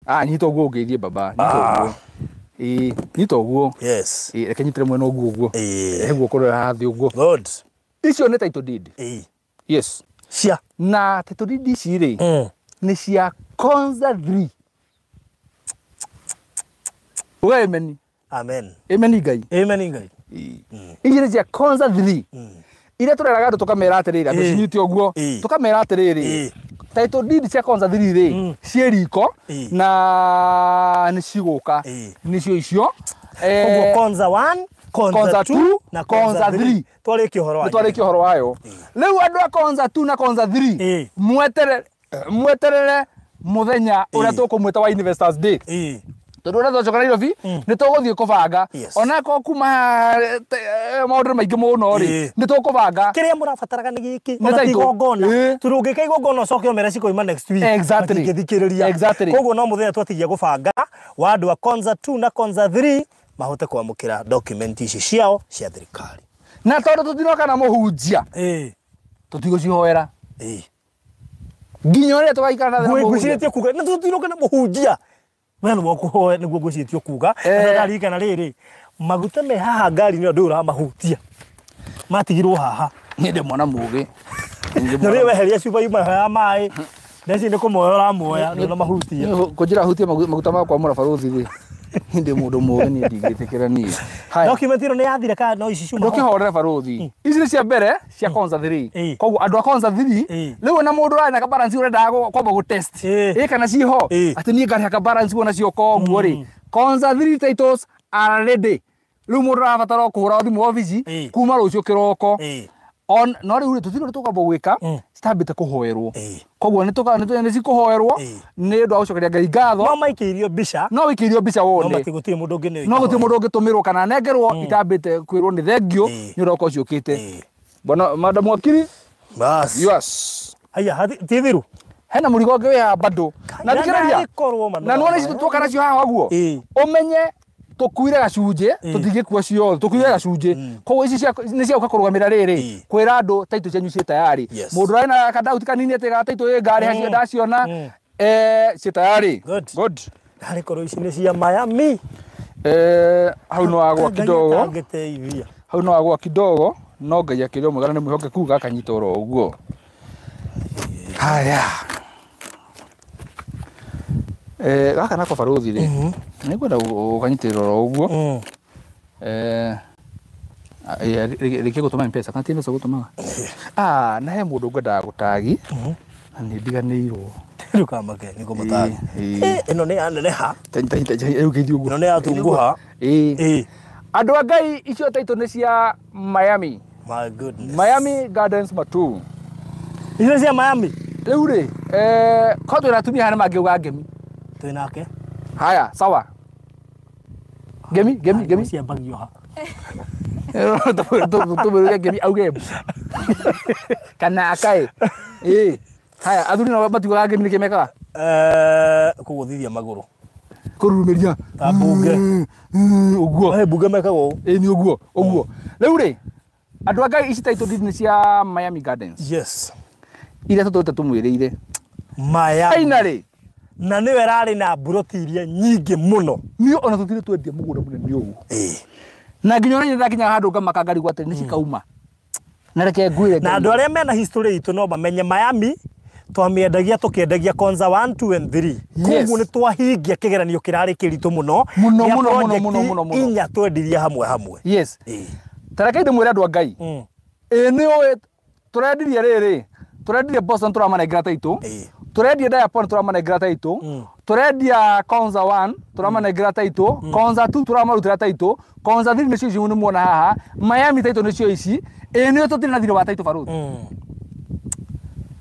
Ah, nyita ũguo ũngĩthiĩ baba, nyita ũguo. Ĩĩ, nyita ũguo. Yes. Ĩĩ, reke nyitĩre mwena ũguo ũguo. Ĩĩ. He guoko rũrĩa haha thĩ ũguo. Good. Icio nĩ title deed. Ĩĩ. Yes. Cia. Na title deed ici rĩ, nĩ cia Konza 3. Uga amen. Amen. Amen Ngai. Amen Ngai. Ici nĩ cia Konza 3. Iria tũreraga andũ tũkamera atĩrĩrĩ, andũ Ĩĩ. cinyite ũguo. Ĩĩ. Tũkamera atĩrĩrĩ, Ĩĩ. title deed cia Konza 3 rĩ, ciĩ riko Ĩĩ. na nĩ cigũka. Ĩĩ. Nĩcio icio. Koguo Konza 1, Konza Konza 2 2 na Konza Konza 3. 3. Twarĩkia ũhoro wa. Nĩ twarĩkia ũhoro wayo. Rĩu andũ a Konza 2 na Konza 3 Ĩĩ. mweterere mweterere mũthenya ũrĩa Ĩĩ. tũkũmwĩta wa Investors Day. Ĩĩ. Tondũ ũrĩa twacoka Nairobi nĩ tũgũthiĩ kũbanga Yes. onakorwo kuma maũndũ nĩ maingĩ mũno rĩ Ĩĩ. nĩ tũkũbanga. Kĩrĩa mũrabataraga nĩ gĩkĩ Nĩ ona ti title. igongona. Ĩĩ. Tondũ ũngĩka igongona ũcoke ũmere cikoima next week. Exactly. Matingĩthikĩrĩria. Exactly. Koguo no mũthenya twatigia gũbanga wa andũ a Konza 2 na Konza 3 mahote kwamũkĩra document ici ciao cia thirikari. Na tondũ tũtinoka na mũhunjia Ĩĩ. tũtigũcihoera Ĩĩ. nginya ũrĩa tũgaikara na thĩ na mũhunjia. Ngwĩcirĩtie kuga nĩ tũtinoka na mũhunjia. We nĩwe ũkũhoya nĩguo ngwĩcirĩtie kuga. Eh. Na ndarikana rĩrĩ maguta me haha ngari-inĩ andũ ũramahutia. Matigirwo haha. Niĩ ndĩ mwana mũgĩ. Na rĩu weheria cuba yuma ya maĩ. Ndeci nĩ kũmoya ũramoya ndũnamahutia. Kũnjĩra hutie maguta ma kwamũra barũthi rĩ, niĩ ndĩ mũndũ mũgĩ, niĩ ndingĩtĩkĩra niĩ. Haya. Document ĩno nĩ yathira kana no ici ciuma ho? Ndũkĩhorere barũthi. Ici nĩ cia mbere cia Konza 3. Ĩĩ. Koguo andũ a Konza 3 Ĩĩ. rĩu ona mũndũ ũrarĩ na kabalance ũrendaga kwamba gũ test Ĩĩ. ĩ kana ciho Ĩĩ. atĩ niĩ ngarĩha kabalance wona cioka ũguo rĩ, Konza 3 titles are ready. Rĩu mũndũ arabatara o kũhũra thimũ obici Ĩĩ. kuma rũciũ kĩroko. Ĩĩ. On no rĩu rĩ tũtirĩ ũndũ tũkwamba gwĩka citambĩte kũhoerwo. Ĩĩ. Koguo nĩ nĩ cikũhoerwo Ĩĩ. nĩ ũndũ wa gũcokeria Ngai ngatho. No maikĩirio mbica No wĩikĩirio mbica no wone. matigũtirĩ mũndũ ũngĩ nĩ No gũtirĩ mũndũ ũngĩtũmĩrwo kana anengerwo itambĩte kwĩrwo nĩ thengio Ĩĩ. nĩ ũndũ wa gũkorwo ciũkĩte. Ĩĩ. Bwana Madam Wakili, Bas. yours. Haya, ti thiru. Hena mũrigo ũngĩ wĩ haha bado. Na Na thikĩrĩria. ndarĩkorwo ma Na nĩwona ici twoka nacio haha ũguo. Ĩĩ. Ũmenye tũkuire gacunjĩ, tũtingĩkua ciothe, tũkuire gacunjĩ. Koguo ici cia nĩ cia gũka kũrũgamĩra rĩrĩ, Ĩĩ. kwĩra andũ title cianyu ciĩ tayari. Yes. Mũndũ ũrarĩ na kadauti kanini atĩ ga title ĩ ngarĩ hacio ndaciona, ciĩ tayari. Good. Good. Ndarĩkorwo ici nĩ cia Miami. Hau no wagwa Ngai kidogo. atangĩteithia. Hau no wagwa kidogo, no Ngai akĩrĩ o mwega na nĩ mwĩhokeku gakanyita oro ũguo. Haya. Gaka nako barũthi rĩ, nĩngwenda ũkanyitĩrĩra oro ũguo. Rĩkia gũtũma M-Pesa, kana ti M-Pesa ũgũtũmaga? Ah, na he mũndũ ngwendaga gũtagi, na nĩ ndiganĩirwo. Ndũkamake nĩ ngũmũtagi. Ĩĩ, ĩĩ. Ĩno nĩ yaneneha. Rĩu kĩithiĩ ũguo. Ĩno nĩ yatunguha. Ĩĩ. Ĩĩ. Andũ a Ngai, icio title nĩ cia Miami. My goodness. Miami Gardens Matu. Icio cia Miami. Rĩu rĩ, korwo twĩna atumia haha nĩ mangiuga ngemi. Twĩ nake. Haya, sawa. Ngemi, ngemi, ngemi. Ciambagio ha. Tũmwĩre ngemi auge mbu. Kana akae. Ĩĩ. Haya, athuri nao matiugaga ngemi nĩkĩ mekaga? Kũgũthithia magũrũ. Kũrurumĩria. Ta mbunge. Ũguo. Mbunge mekaga ũũ. Ĩĩ nĩ ũguo, ũguo. Rĩu rĩ, andũ a Ngai, ici title deed nĩ cia Miami Gardens. Yes. Iria tũtũrĩte tũmwĩrĩire. Miami. Finally. Na nĩwe ĩrarĩ na mburoti iria nyingĩ mũno. Niĩ ona tũtirĩ twendia mũgũnda mũnene ũguo. Ĩĩ. Na nginya ona ndakinya handũ ngamaka ngarigwo atĩ nĩ cikauma. Na reke ngwĩre Na andũ arĩa mena history itũ no mamenye Miami twamĩendagia tũkĩendagia Konza 1, 2 and 3. Yes. Koguo nĩ twahingia kĩgeranio kĩrarĩ kĩritũ mũno. Mũno, Gĩa mũno, mũno, project mũno, mũno, mũno. inya twendirie hamwe hamwe. Yes. Ĩĩ. Ta reke ndĩmwĩre andũ a Ngai. Ĩĩ nĩ ũĩ tũrendirie rĩrĩ, tũrendirie Boston tũramanengera title. Ĩĩ. Tũrendia Diapon tũramanengera title. Tũrendia Konza 1 tũramanengera title. Konza 2 tũramarutĩra title. Konza 3 nĩcio ici nĩmuona haha. Miami title nĩcio ici. Ĩĩ nĩ tũtirĩ na thirĩ wa title barũthi.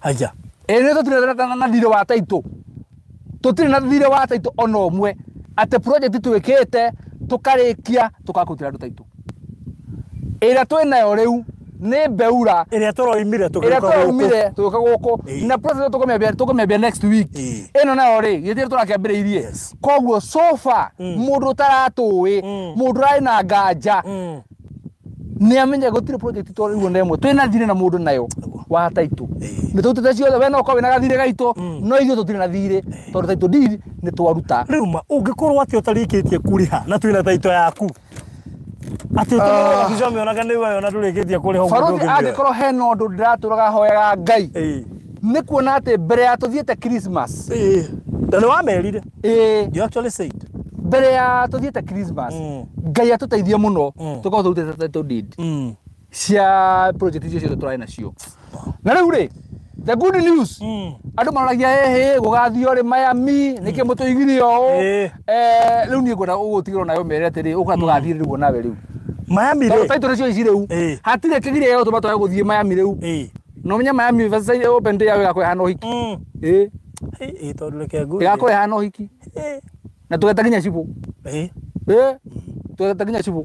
Haya. Ĩĩ nĩ tũtirĩ na thirĩ wa title. Tũtirĩ na thirĩ wa title ona ũmwe. Atĩ project twĩkĩte tũkarĩkia tũkakũrutĩra andũ title. Ĩrĩa twĩnayo rĩu nĩ Beura Ĩrĩa tũroimire ĩrĩa tũgĩũka gũkũ. tũraumire tũgĩũka gũkũ Ĩĩ. na process tũkũmĩambia next week. Ĩĩ. Ĩno nayo rĩ gĩtirĩ tũrakĩambĩrĩirie. Yes. Koguo so far mũndũ ũtaratũĩ, mũndũ ũrarĩ na nganja nĩ amenye gũtirĩ project twarĩirwo na ĩmwe twĩna thirĩ na mũndũ nayo. Ũguo. wa title. Nĩ tũrutĩte ciothe, we no ũkorwo wĩna gathirĩ gaitũ, no ithuĩ tũtirĩ na thirĩ tondũ title deed nĩ twaruta. Rĩu ma ũngĩkorwo atĩ ũtarĩkĩtie kũrĩha na twĩna taito yaku atĩ ũtũmĩre mĩonaga nĩ wayona ndũrĩkĩtie kũrĩha ũguo Barothi, ndũngĩmĩoya. angĩkorwo hena ũndũ ndĩratũraga hoyaga Ngai nĩ kuona atĩ mbere ya tũthiĩte Christmas. Na nĩ wamerire. Ĩĩ. You actually said. Mbere ya tũthiĩte Christmas, Ngai atũteithie mũno, tũkorwo tũrutĩte title deed cia project icio ciothe tũrarĩ nacio. Na rĩu rĩ, the good news, andũ maroragia ĩhĩ gũgathio rĩ Miami nĩkĩ mũtũigire ũũ? Rĩu niĩ ngwenda ũgũtigĩrwo nayo mere atĩrĩ ũka tũgathiĩ rĩu nawe rĩu. Miami Tondũ rĩ. title nĩcio ici rĩu. Hatirĩ kĩgiria gĩa gũtũma twage gũthiĩ Miami rĩu. No menye Miami Versailles open day yao ĩgakorwo ĩhana ũhiki. Ĩĩ. Ĩĩ, tondũ reke ngũrie. Ĩgakorwo ĩhana ũhiki. Na tũgeta nginya cibũ. Ĩĩ, tũgeta nginya cibũ.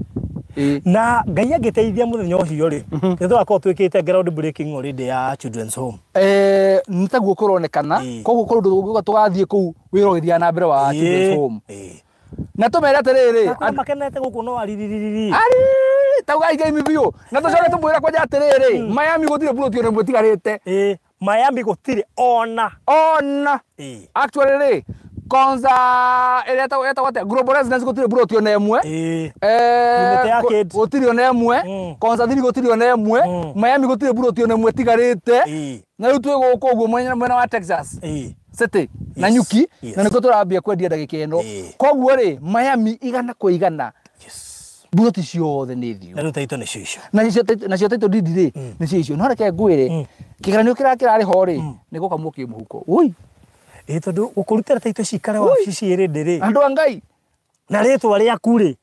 Ĩĩ. Na Ngai angĩteithia mũthenya ũcio rĩ, nĩ tũgakorwo twĩkĩte ground breaking already ya children's home. Nĩ taguo kũronekana. Koguo kũrĩ ũndũ tũngĩuga tũgathiĩ kũu wĩra ũgĩthiaga na mbere wa children's home. Na tũmere atĩrĩrĩ, Na kũrĩa makenete gũkũ no ariririri. Ari, tauga igaimi biũ. Na tũcoke tũmwĩre kwanja atĩrĩrĩ, Miami gũtirĩ plot ona ĩmwe ĩtigarĩte. Ĩĩ, Miami gũtirĩ ona. Ona. Actually rĩ, Konza ĩrĩa ĩtagwo atĩa? Global Residence gũtirĩ plot ona ĩmwe. Mĩtĩ ya kids. Gũtirĩ ona ĩmwe. Konza 3 gũtirĩ ona ĩmwe. Miami gũtirĩ plot ona ĩmwe ĩtigarĩte. Na rĩu twĩ gũkũ ũguo mwena wa Texas City na Nyuki, na nĩkuo tũrambia kwendia ndagĩka ĩno. Koguo rĩ, Miami 100%, mburoti ciothe nĩ thiũ. Na rĩu taito nĩcio icio. Nacio title deed rĩ nĩcio icio. No reke ngwĩre, kĩgeranio kĩrĩa kĩrarĩ ho rĩ, nĩ gũkamwo kĩ mũhuko. Ui. Ĩĩ, tondũ gũkũrutĩra taito cikare wabici ĩrĩ ndĩrĩ. Andũ a Ngai. Na rĩtwa rĩaku rĩ.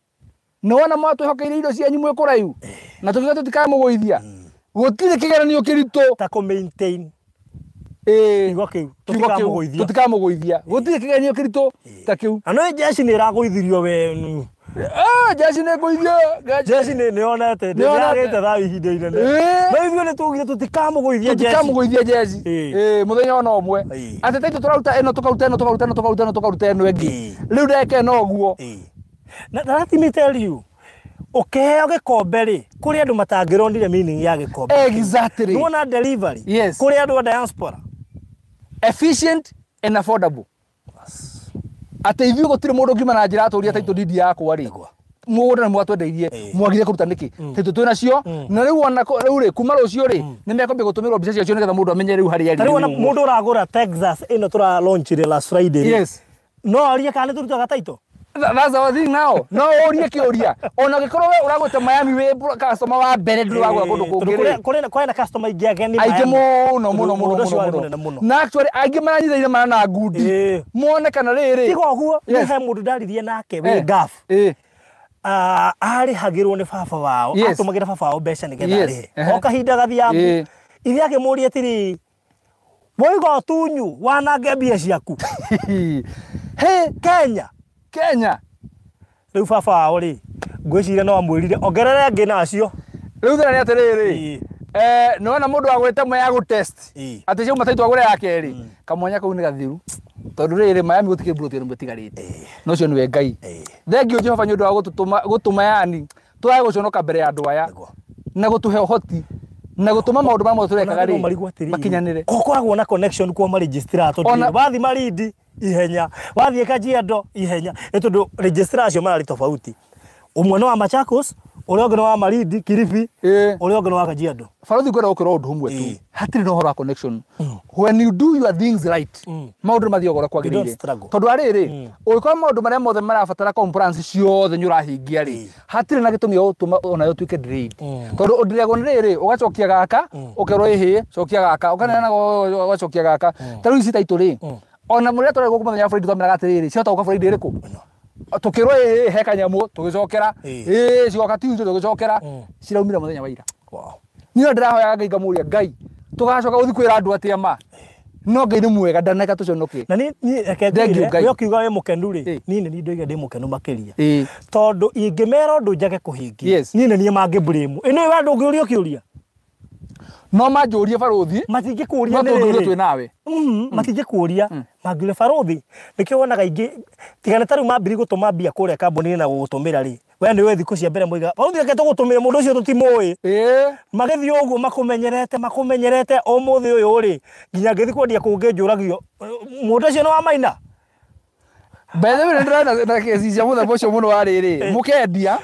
Nĩ wona mwatwĩhokeire indo cianyu mwĩ kũraihu na tũkiuga tũtikamũgũithia. Gũtirĩ kĩgeranio kĩritũ ta kũ maintain kiugo kĩu, kiugo kĩu, tũtikamũgũithia. Tũtikamũgũithia. Gũtirĩ kĩgeranio kĩritũ ta kĩu. Na no jeshi nĩ ĩragũithirio we. Jeshi nĩ ngũithio. Jeshi nĩ yonete, nĩ yagĩte thayũ ihinda inene. No ithuĩ nĩ tugire tũtikamũgũithia jeshi. Tũtikamũgũithia jeshi. Mũthenya ona ũmwe. Atĩ taitũ tũraruta ĩno, tũkaruta ĩno, tũkaruta ĩno, tũkaruta ĩno, tũkaruta ĩno ĩngĩ. Rĩu ndagĩka ĩno ũguo. Na let me tell you, ũkĩheo gĩkombe rĩ, kũrĩ andũ matangĩronire meaning ya gĩkombe. Exactly. Nĩwona delivery. Yes. Kũrĩ andũ a diaspora. Efficient and affordable. Atĩ ithuĩ gũtirĩ mũndũ ũngiuma na njĩra atũria title deed yakwa rĩ. Mũgũnda nĩ mwatwendeirie, mwagire kũruta nĩkĩ? Title twĩ nacio, na rĩu ona rĩu rĩ, kuma rũciũ rĩ, nĩ mekwambia gũtũmĩrwo mbica ciacio nĩgetha mũndũ amenye rĩu harĩa arĩ. Ta rĩu ona mũndũ ũragũra Texas ĩno tũra launch last Friday rĩ. Yes. No arie kana nĩ tũrutaga title? That's our thing now. No ũrie kĩũria. Ona ũngĩkorwo we ũragũrĩte Miami wĩ customer wa mbere ndũrĩ wagũra kũndũ kũngĩ rĩ. Kũrĩ na customer aingĩ ageni Aingĩ Miami. mũno mũno mũno Mũndũ ũcio mũno warĩ mũno. mũnene mũno. Na actually aingĩ maranyitĩrĩire mana na ngundi. Mone kana rĩrĩ. Tiga ũguo, nĩ he mũndũ ndaririe nake wĩ Gulf. Arĩhagĩrwo nĩ baba wao, atũmagĩra baba wao mbeca nĩgetha arĩhe. O kahinda gathiangu. Ithe akĩmũria atĩrĩ, woiga ũtunyu wanange mbia ciaku. He Kenya. Kenya. Rĩu baba wao rĩ, ngwĩciria no amwĩrire ongerere angĩ nacio. Rĩu thĩna nĩ atĩrĩrĩ, nĩ wona mũndũ agũrĩte ĩmwe ya gũtest atĩ ciauma taitũ agũre ya kerĩ, kamwanya kau nĩ gathiru tondũ rĩrĩ Miami gũtikĩrĩ mburoti ĩmwe ĩtigarĩte. Na ũcio nĩwe Ngai. Thengiũ Jehova nĩ ũndũ wa gũtũma yani tũrage gũconoka mbere ya andũ aya na gũtũhe ũhoti na gũtũma maũndũ marĩa mothe tũrekaga rĩ makinyanĩre. Gũkoragwo na connection kwa maregistrar tondũ wathiĩ Malindi ihenya, wathiĩ Kajiado ihenya, nĩ tondũ registrar acio mararĩ tofauti. Ũmwe nĩ wa Machakos, ũrĩa ũngĩ nĩ wa Malindi, Kilifi, ũrĩa ũngĩ nĩ wa Kajiado. Barothi ngwenda gũkwĩra ũndũ ũmwe tu. Hatirĩ na ũhoro wa connection. When you do your things right, maũndũ nĩ mathiaga ũrĩa kwagĩrĩire. Tondũ arĩrĩ, ũngĩkorwo maũndũ marĩa mothe marabatara compliance ciothe nĩ ũrahingia rĩ, hatirĩ na gĩtũmi gĩa gũtũma onayo ũtuĩke delayed. Tondũ ũndiragwo nĩ rĩrĩ, ũgacokia gaka, ũkerwo ĩhĩ, cokia gaka, ũkaneana ũgacokia gaka. Ta rĩu ici taitũ rĩ, ona mũrĩa tũrarĩ gũkũ mũthenya wa Friday twameraga atĩrĩrĩ, ciahota gũka Friday ĩrĩkũ? Tũkĩrwo ĩhĩ he kanyamũ tũgĩcokera, ĩĩ cigoka Tuesday tũgĩcokera, ciraumire mũthenya wa ira. Niĩ ndĩrahoyaga Ngai ngamũria Ngai tũgacoka gũthiĩ kwĩra andũ atĩa ma. No Ngai nĩ mwega ndaneka tũconoke. Na niĩ reke ngwĩre, we ũkiuga wĩ mũkenu rĩ, niĩ nĩ niĩ ndoiga ndĩ mũkenu makĩria. Tondũ ingĩmera ũndũ njage kũhingia, niĩ nĩ niĩ mangĩ blame. Ĩ nĩ we ndũngĩũrio kĩũria. No manjũrie barothi, matingĩkũria nĩ rĩrĩ twĩ nawe. Matingĩkũria, mangĩũria barothi. Nĩkĩo wonaga aingĩ tigana ta rĩu mambiri gũtũma mbia kũrĩa kambuni-inĩ na gũgũtũmĩra rĩ, We nĩ we thikũ cia mbere mũiga baruthi reke tũgũtũmĩre mũndũ ũcio tũtimũĩ. Ĩĩ. Magĩthiĩ ũguo makũmenyerete ũmũthĩ ũyũ rĩ nginya ngĩthiĩ kwendia kũngĩ njũragio mũndũ ũcio nĩ wa Maina. By the way, nĩ ndĩrona na kesi cia mũthemba ũcio mũno wa rĩrĩ mũkendia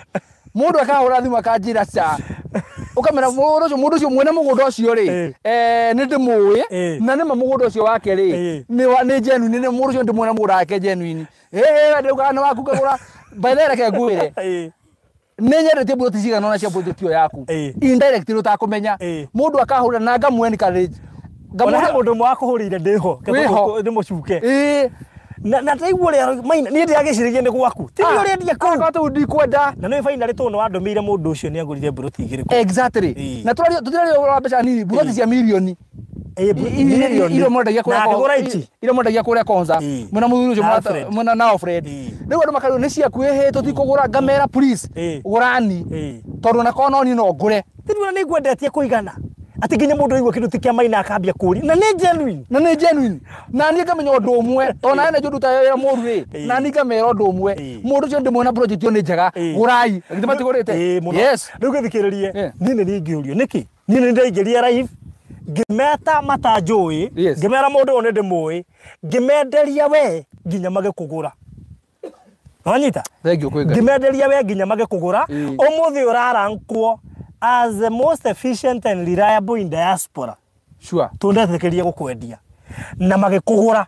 mũndũ akahũra thimũ akanjĩra ca ũkamera mũndũ ũcio mwene mũgũnda ũcio rĩ nĩ ndĩmũĩ na nĩma mũgũnda ũcio wake rĩ nĩ genuine, nĩ mũndũ ũcio ndĩmwene mũgũnda wake genuine. Ndaugaga nĩ waku ngagũra. By the way, reke ngwĩre nĩ nyendetie mburoti cigana ũna cia project ĩyo yaku indirectly ũtakũmenya mũndũ akahũra na ngamũ encourage. Ona he mũndũ ũmwe wakũhũrĩire ndĩho ndĩmũcuke na ndaigua ũrĩa Maina niĩ ndĩragĩciragia nĩ gwaku ti nĩ ũrendia kũu tondũ ndikwenda na nĩ finally tondũ nĩ wandũmĩire mũndũ ũcio nĩ angũrire mburoti igĩrĩ kũu. Exactly. Na tũtiraria ũhoro wa mbeca nini, mburoti cia mirioni iria mwendagia kũrĩa Konza mwena mũthuri ũcio mwena na Alfred. Rĩu andũ makarĩo nĩ ciaku ĩhĩ tũtikũgũra, ngamera please gũrani tondũ ona korwo no niĩ no ngũre. Rĩu nĩ ngwendetie kũigana atĩ nginya mũndũ aigua kĩndũ ti kĩa Maina akambia kũũria na nĩ genuine. Na nĩ genuine. Na niĩ ngamenya ũndũ ũmwe tondũ nawe nĩ njũĩ ndutaga wĩra mũru rĩ, na niĩ ngamera ũndũ ũmwe mũndũ ũcio ndĩmwona project ĩyo nĩ njega gũrai githĩ matigũrĩte. Yes. Rĩu gĩthikĩrĩrie niĩ nĩ ingĩũrio nĩkĩ niĩ nĩ ndaingĩria live ngĩmeta matanjũĩ ngĩmera mũndũ ũyũ nĩ ndĩmũĩ ngĩmenderia we nginya magĩkũgũra. Wanyita? Thank you kwĩ Ngai. Ngĩmenderia we nginya magĩkũgũra ũmũthĩ ũrarankwo as the most efficient and reliable in diaspora. Sure. Tũndetĩkĩria gũkwendia na magĩkũgũra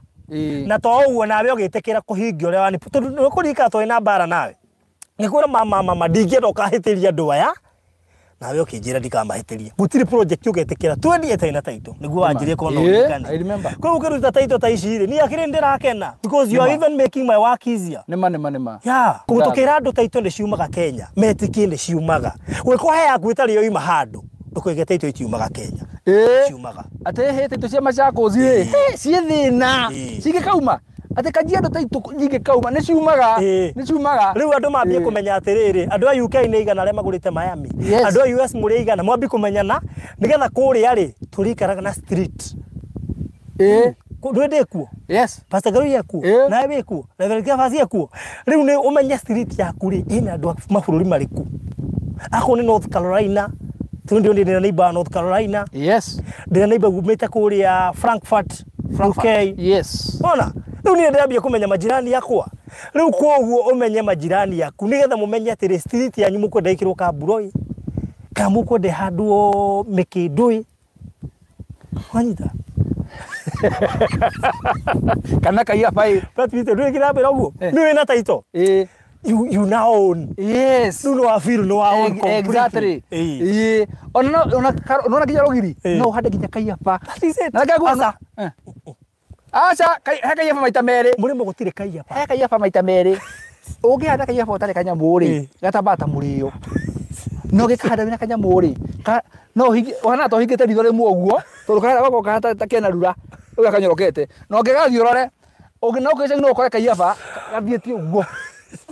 na to ũguo nawe ũgĩtĩkĩra kũhingia ũrĩa wani tondũ nĩ ũkũririkana twarĩ na mbara nawe ngĩkwĩra mama ndingĩenda ũkahĩtĩria andũ aya nawe ũkĩnjĩra ndikamahĩtĩria gũtirĩ project ũgetĩkĩra twendie ĩtarĩ na title nĩguo wanjĩrie korwo no ũririkane. I remember. Koguo ũkĩruta title ta ici rĩ niĩ akĩrĩ ndĩrakena because you are even making my work easier. Nĩma nĩma nĩma. Yeah. Koguo tũkĩra andũ title nĩ ciumaga Kenya metĩkie nĩ ciumaga gwĩkwo he yaku ĩtarĩ yoima handũ ndũkoige title itiumaga Kenya. Ciumaga. Atĩ hĩ title cia Machakos rĩ ciĩ thĩna cingĩkauma atĩ Kajiado title nyingĩkauma nĩ ciumaga nĩ ciumaga. Rĩu andũ mambie kũmenya atĩrĩrĩ andũ a UK nĩ igana arĩa magũrĩte Miami andũ a US mũrĩ igana mwambie kũmenyana nĩgetha kũrĩa rĩ tũrĩikaraga na street. Ndũĩ ndĩ kuo. Yes. Pastor Garui ekuo nawe wĩ kuo Reverend Kefas ekuo. Rĩu nĩ ũmenye street yaku rĩ ĩna andũ a mabũrũri marĩkũ. Akorwo nĩ North Carolina tondũ ndĩ na neighbor North Carolina. Yes. Ndĩ neighbor umĩte kũrĩa Frankfurt UK. Yes. Ona rĩu niĩ ndĩrambia kũmenya majirani yakwa. Rĩu koguo ũmenye majirani yaku nĩgetha mũmenye atĩrĩ street yanyu mũkwenda ĩkĩrwo Kamburoi kana mũkwenda ĩhandwo mĩkĩndũ. Wanyita? Kana kaiya bai. But ndũĩ kĩrambĩra ũguo nĩ wĩna title. You now own. Yes. No no feel no own completely. Exactly. Eh. Ona ona ona kinya rogiri. No hande kinya kaiya. That is it. Na ngagua. Aca he kaiya maita merĩ. Mũrĩmo gũtirĩ kaiya. He kaiya maita merĩ. Ũngĩhanda kaiya ũtarĩ kanyamũ rĩ, gatambaga ta mũrĩo. No gĩkahanda wĩna kanyamũ rĩ, no ũhana ta ũhingĩte ritho rĩmwe ũguo, tondũ karĩa gako kahana ta kena rura, ũrĩa kanyorokete. Na ũngĩgathiĩ ũrore, no kĩcagi no ũkore kaiya gathiĩte ũguo.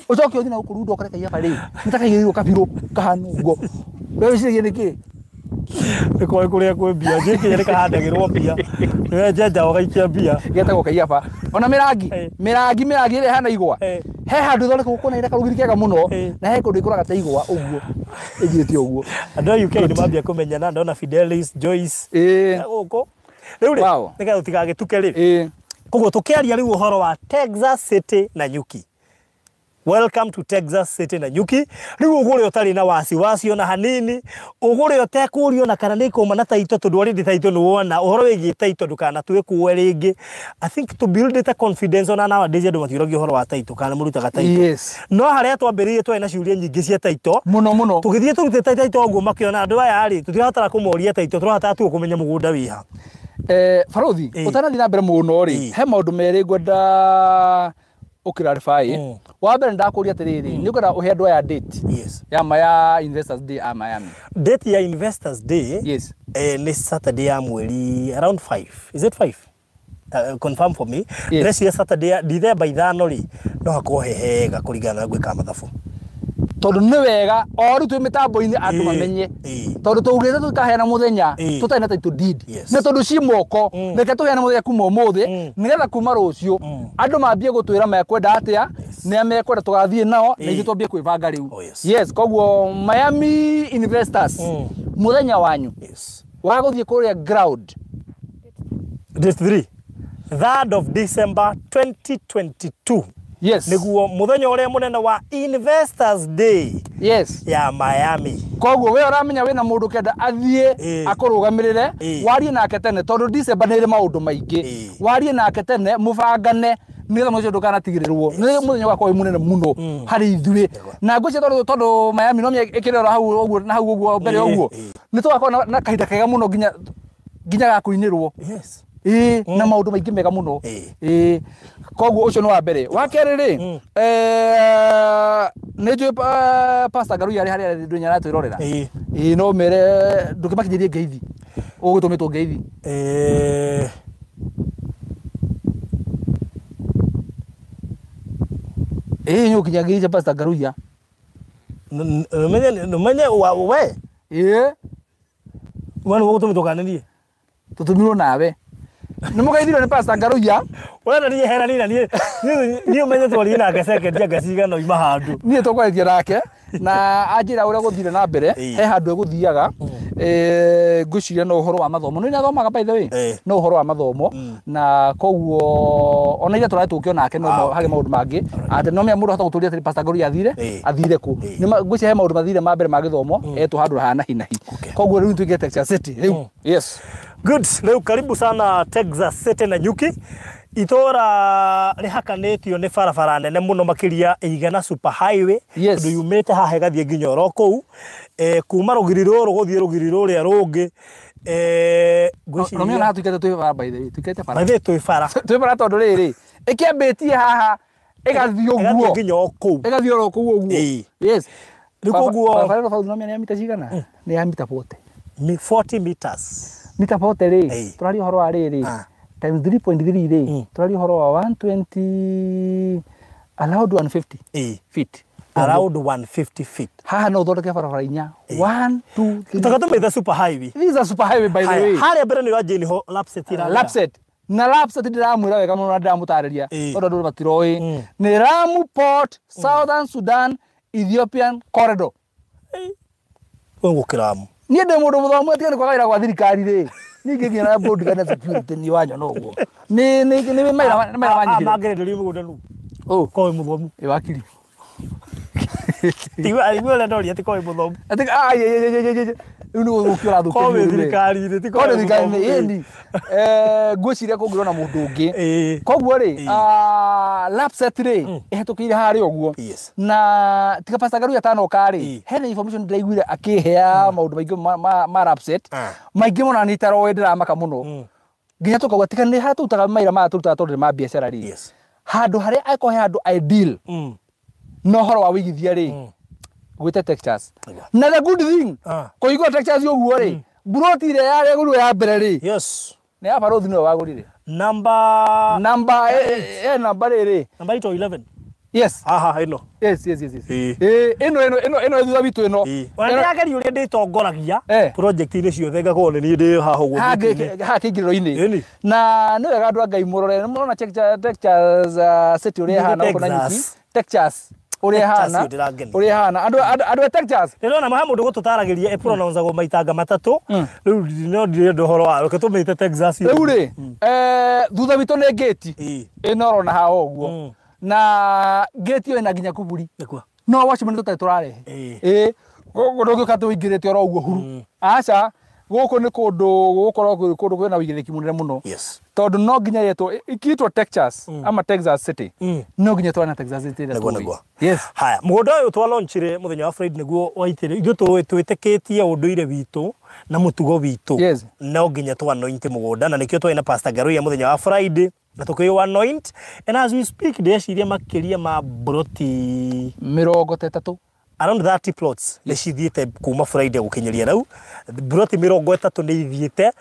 Ũcoke ũthiĩ na gũkũ runda ũkore kaiya rĩ, nĩ ta kaigĩrĩirwo kabirũ kahana ũguo. We wĩciragia nĩkĩ? Nĩ kũrĩ kũrĩa kwĩ mbia, njĩkĩrĩa nĩ kahandagĩrwo mbia. Nĩ njenja ũgaikia mbia. Getagwo kaiya. Ona mĩrangi, mĩrangi mĩrangi ĩrĩa ĩhana igwa. He handũ ĩthondekagwo kũna ĩna karũgiri kega mũno, na he kũndũ ĩkũraga ta igwa ũguo. Ĩnjĩtie ũguo. Andũ a UK nĩ mambia kũmenyana, ndona Fidelis, Joyce. Gũkũ. Rĩu rĩ, nĩgetha tũtigagĩtuke rĩ. Koguo tũkĩaria rĩu ũhoro wa Texas City na Nyuki. Welcome to Texas City na Nyuki. Rĩu ũgũre ũtarĩ na wasiwasi ona hanini, ũgũre ũtekũrio na kana nĩ ĩkũma na title tondũ already title nĩ wona ũhoro wĩgiĩ title ndũkanatue kuo rĩngĩ. I think to build it a confidence ona nowadays andũ matiũragia ũhoro wa title kana mũrutaga title. Yes. No harĩa twambĩrĩirie twarĩ na ciũria nyingĩ cia title. Mũno mũno. Tũgĩthiĩ tũrutĩte title ũguo makĩona andũ aya rĩ tũtirabatara kũmoria title tũrabatara tu kũmenya mũgũnda wĩ ha. Barothi, ũtanathiĩ na mbere mũno rĩ, he maũndũ merĩ ngwenda ũclarify. Wa mbere ndakũria atĩrĩrĩ, nĩ ũkwenda ũhe andũ aya date. Yes. Ya maya Investors Day a Miami. Date ya Investors Day. Yes. Nĩ Saturday ya mweri around 5. Is it 5? Confirm for me. Ndĩreciria Saturday ya December 5 rĩ, no hakorwo he hega kũringana na gwĩka mathabu. Tondũ nĩ wega o rĩu twĩ mĩtambo-inĩ andũ mamenye. Tondũ tũugĩte tũkaheana mũthenya tũtarĩ na title deed. Na tondũ ci moko, reke tũheane mũthenya kuma ũmũthĩ nĩgetha kuma rũciũ andũ mambie gũtwĩra mekwenda atĩa Nĩ amekwenda tũgathiĩ nao na ithuĩ twambie kwĩbanga rĩu. Oh, yes. Yes, koguo Miami investors, mũthenya wanyu wa gũthiĩ kũrĩa ground. Date 3, 3rd of December 2022. Yes. Nĩguo mũthenya ũrĩa mũnene wa Investors Day ya Miami. Koguo we ũramenya wĩna mũndũ kenda athiĩ akũrũgamĩrĩre, warie nake tene tondũ December nĩ ĩrĩ maũndũ maingĩ. Warie nake tene, mũbangane nĩgetha mũthenya ũcio ndũkanatigĩrĩrwo. Nĩ mũthenya ũgakorwo wĩ mũnene mũno harĩ ithuĩ. Na ngwĩciria tondũ Miami no ĩkĩrĩ oro hau ũguo na hau ũguo mbere ũguo, nĩ tũgakorwo na kahinda kega mũno nginya nginya ga kũinĩrwo. Ĩĩ, na maũndũ maingĩ mega mũno. Ĩĩ, koguo ũcio nĩ wa mbere. Wa kerĩ rĩ, nĩ njũĩ Pastor Ngaruiya arĩ harĩa ndũnya aratwĩrorera. Ĩĩ, no mere ndũkĩmakinyĩrie ngeithi, ũgũtũmĩtwo ngeithi. Ĩĩ, nĩ ũkinyagiria Pastor Ngaruiya. Nũmenye we. Ĩĩ. We nĩwe ũgũtũmĩtwo kana niĩ? Tũtũmirwo nawe. Nĩ mũgeithirio nĩ Pastor Ngaruiya. Ũrenda niĩ herani na niĩ niĩ ũmenye twarie nake second anga cigana oima handũ. Niĩ tũkwarĩtie nake na anjĩra ũrĩa gũthire na mbere, he handũ egũthiaga. Ngwĩciria no ũhoro wa mathomo. Nĩ athomaga by the way. No ũhoro wa mathomo na koguo ona ira tũratũkio nake no harĩ maũndũ mangĩ. Atĩ no menya mũndũ ahota gũtũria atĩ Pastor Ngaruiya athire, athire kũ. Nĩ ngwĩciria he maũndũ mathire ma mbere ma gĩthomo, etwo handũ ha nahi nahi. Koguo rĩu tuingĩre Texas City rĩu. Yes. Good. Rĩu karibu sana Texas City na Nyuki. Itũra rĩhakanĩtio nĩ barabara nene mũno makĩria ĩigana super highway. Tondũ yumĩte haha ĩgathiĩ nginya oro kũu. Kuma rũgiri rũrũ gũthiĩ rũgiri rũrĩa rũngĩ. Ngwĩciria Romeo na tuikete twĩ bara by the way, tuikete bara. By the way, twĩ bara. Twĩ bara tondũ rĩrĩ, ĩkĩambĩtie haha ĩgathiĩ ũguo. Ĩgathiĩ nginya o kũu. Ĩgathiĩ oro kũu ũguo. Yes. Rĩu koguo Barabara ĩno bau no nĩ ya mita cigana? Nĩ ya mita 40. 40 meters. Mita 40 rĩ, tũraria ũhoro wa rĩrĩ, times 3.3 rĩ, tũraria ũhoro wa 120, around 150 feet. Around 150 feet. Haha no ũthondeke barabara inya. 1, 2, 3. Tũgatũmĩte super highway. This is a super highway by the way. Harĩa mbere nĩ wa Jane ho Lapset ira. Lapset. Na Lapset ndĩramwĩra wega mũno na ndĩramũtarĩria tondũ andũ matiroĩ. Nĩ Lamu Port, Southern Sudan, Ethiopian Corridor. Gũkĩramu. Niĩ ndĩ mũndũ mũthomu tiga nĩ kwaga wĩra gwa thirikari rĩ. Niĩ nginya na board kana security niĩ wanyona ũguo. Nĩ nĩ nĩ maira nĩ maira manyihire. Mangĩrenderio mũgũnda nũ? Oh. Ko wĩ mũthomu. Ĩ wakiri. Tigua igua ũrĩa ndoria ti ko wĩ mũthomu. Ati ah ye ye ye ye ye. Rĩu nĩ gũthũkia ũrathũkia. Ko wĩ thirikari-inĩ ti ko wĩ thirikari-inĩ ĩni. Ngwĩciria kũngĩrwo na mũndũ ũngĩ. Koguo rĩ, Lapset rĩ, ĩhetũkĩire harĩa ũguo. Na tiga Pastor Ngaruiya atanoka rĩ, hena information ndĩraiguire akĩhea maũndũ maingĩ ma Lapset. Maingĩ mũno na itaroĩ ndĩramaka mũno. Nginya tũkauga tiga nĩ harĩa tũrutaga maira maya tũrutaga tondũ nĩ ma biacara rĩ. Handũ harĩa angĩkorwo he handũ ideal na ũhoro wa wĩigithia rĩ, gwĩte Texas. Na the good thing, kũhingũra Texas ũguo rĩ, mburoti ĩrĩa yarĩgũrirwo ya mbere rĩ, nĩ ya barũthi nĩwe wagũrire. Number Number namba rĩrĩ. Number 8 or 11. Yes. Aha, ĩno. Yes, yes, yes, yes. Ĩno ĩno ĩno ĩno thutha witũ ĩno. Ona ndĩrageria ũrĩa ndĩtongoragia project-inĩ ciothe ngakorwo nĩ niĩ ndĩ haha ũguo thĩinĩ. Haha kĩingĩrĩro-inĩ. Na nĩ wega andũ a Ngai mũrore, nĩ mũrona Texas City ũrĩa ĩhana gũkũ Nanyuki. Texas ũrĩa ĩhana. Ũrĩa ĩhana. Andũ a Texas. Ndĩrona ha mũndũ gũtũtaragĩria ĩpronounce-agwo maitanga matatũ. Rĩu no ndirenda ũhoro wayo. Reke tũmĩte Texas. Rĩu rĩ, thutha witũ nĩ gate. Ĩno ũrona haha ũguo. Na gate ĩyo ĩna nginya kuburi. No watchman tũtarĩ tũrarehe. Gũkũ ndũngĩũka tũingĩrĩte oro ũguo huru. Aca, gũkũ nĩ kũndũ gũgũkorwo kwĩ kũndũ kwĩna ũigĩrĩrĩki mũnene mũno. Tondũ no nginya yetwo ĩkĩtwo Texas ama Texas City. No nginya twana Texas City ĩrĩa tũĩ. Yes. Haya, mũgũnda ũyũ twa launchire mũthenya wa Friday nĩguo waitĩrĩ. Ithuĩ twĩtĩkĩtie ũndũire witũ na mũtugo witũ. No nginya twa anoint mũgũnda na nĩkĩo twarĩ na Pastor Ngaruiya mũthenya wa Friday na tũkĩũa anoint. And as we speak ndĩreciria makĩria ma mburoti 30. Around 30 plots nĩ cithiĩte kuma Friday gũkinyĩria rĩu. Mburoti 30 nĩ ithiĩte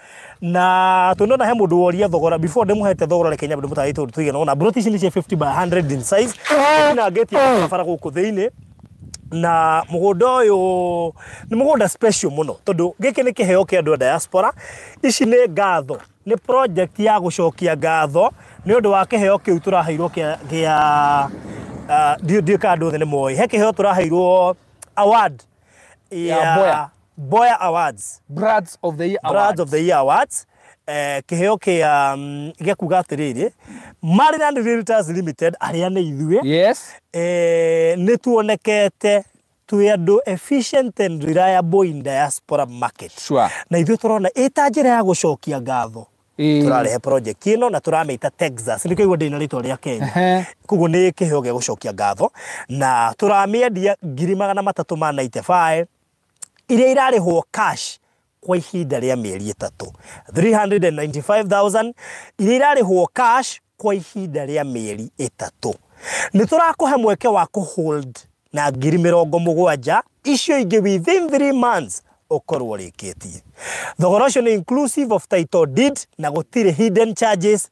na tũnona he mũndũ woria thogora before ndĩmũhete thogora reke nyambe ndĩmũtarĩrie tondũ tũigana ũna. Mburoti ici nĩ cia 50 by 100 in size. Na gate ya barabara gũkũ thĩinĩ. Na mũgũnda ũyũ nĩ mũgũnda special mũno tondũ gĩkĩ nĩ kĩheo kĩa andũ a diaspora. Ici nĩ ngatho, nĩ project ya gũcokia ngatho nĩ ũndũ wa kĩheo kĩu tũraheirwo kĩa Ndiũ kana andũ othe nĩ moĩ he kĩheo tũraheirwo award Ya Boya. Boya Awards. Brands of the Year Brands Award. of the Year Awards. Kĩheo kĩa gĩa kuga atĩrĩrĩ, Maryland Realtors Limited arĩa nĩ ithuĩ, Yes. nĩ tuonekete twĩ andũ efficient and reliable in diaspora market. Sure. Na ithuĩ tũrona ĩta njĩra ya gũcokia ngatho. Tũrarehe project ĩno na tũramĩta Texas, nĩkĩo igua ndĩ na rĩtwa rĩa Kenya. Koguo nĩ kĩheo gĩa gũcokia ngatho na tũramĩendia 395,000 iria irarĩhwo cash kwa ihinda rĩa mĩeri 3. 395,000 iria irarĩhwo cash kwa ihinda rĩa mĩeri 3. Nĩ tũrakũhe mweke wa kũhold na 70,000 icio ingĩ within 3 months ũkorwo ũrĩkĩtie. Thogora ũcio nĩ inclusive of title deed na gũtirĩ hidden charges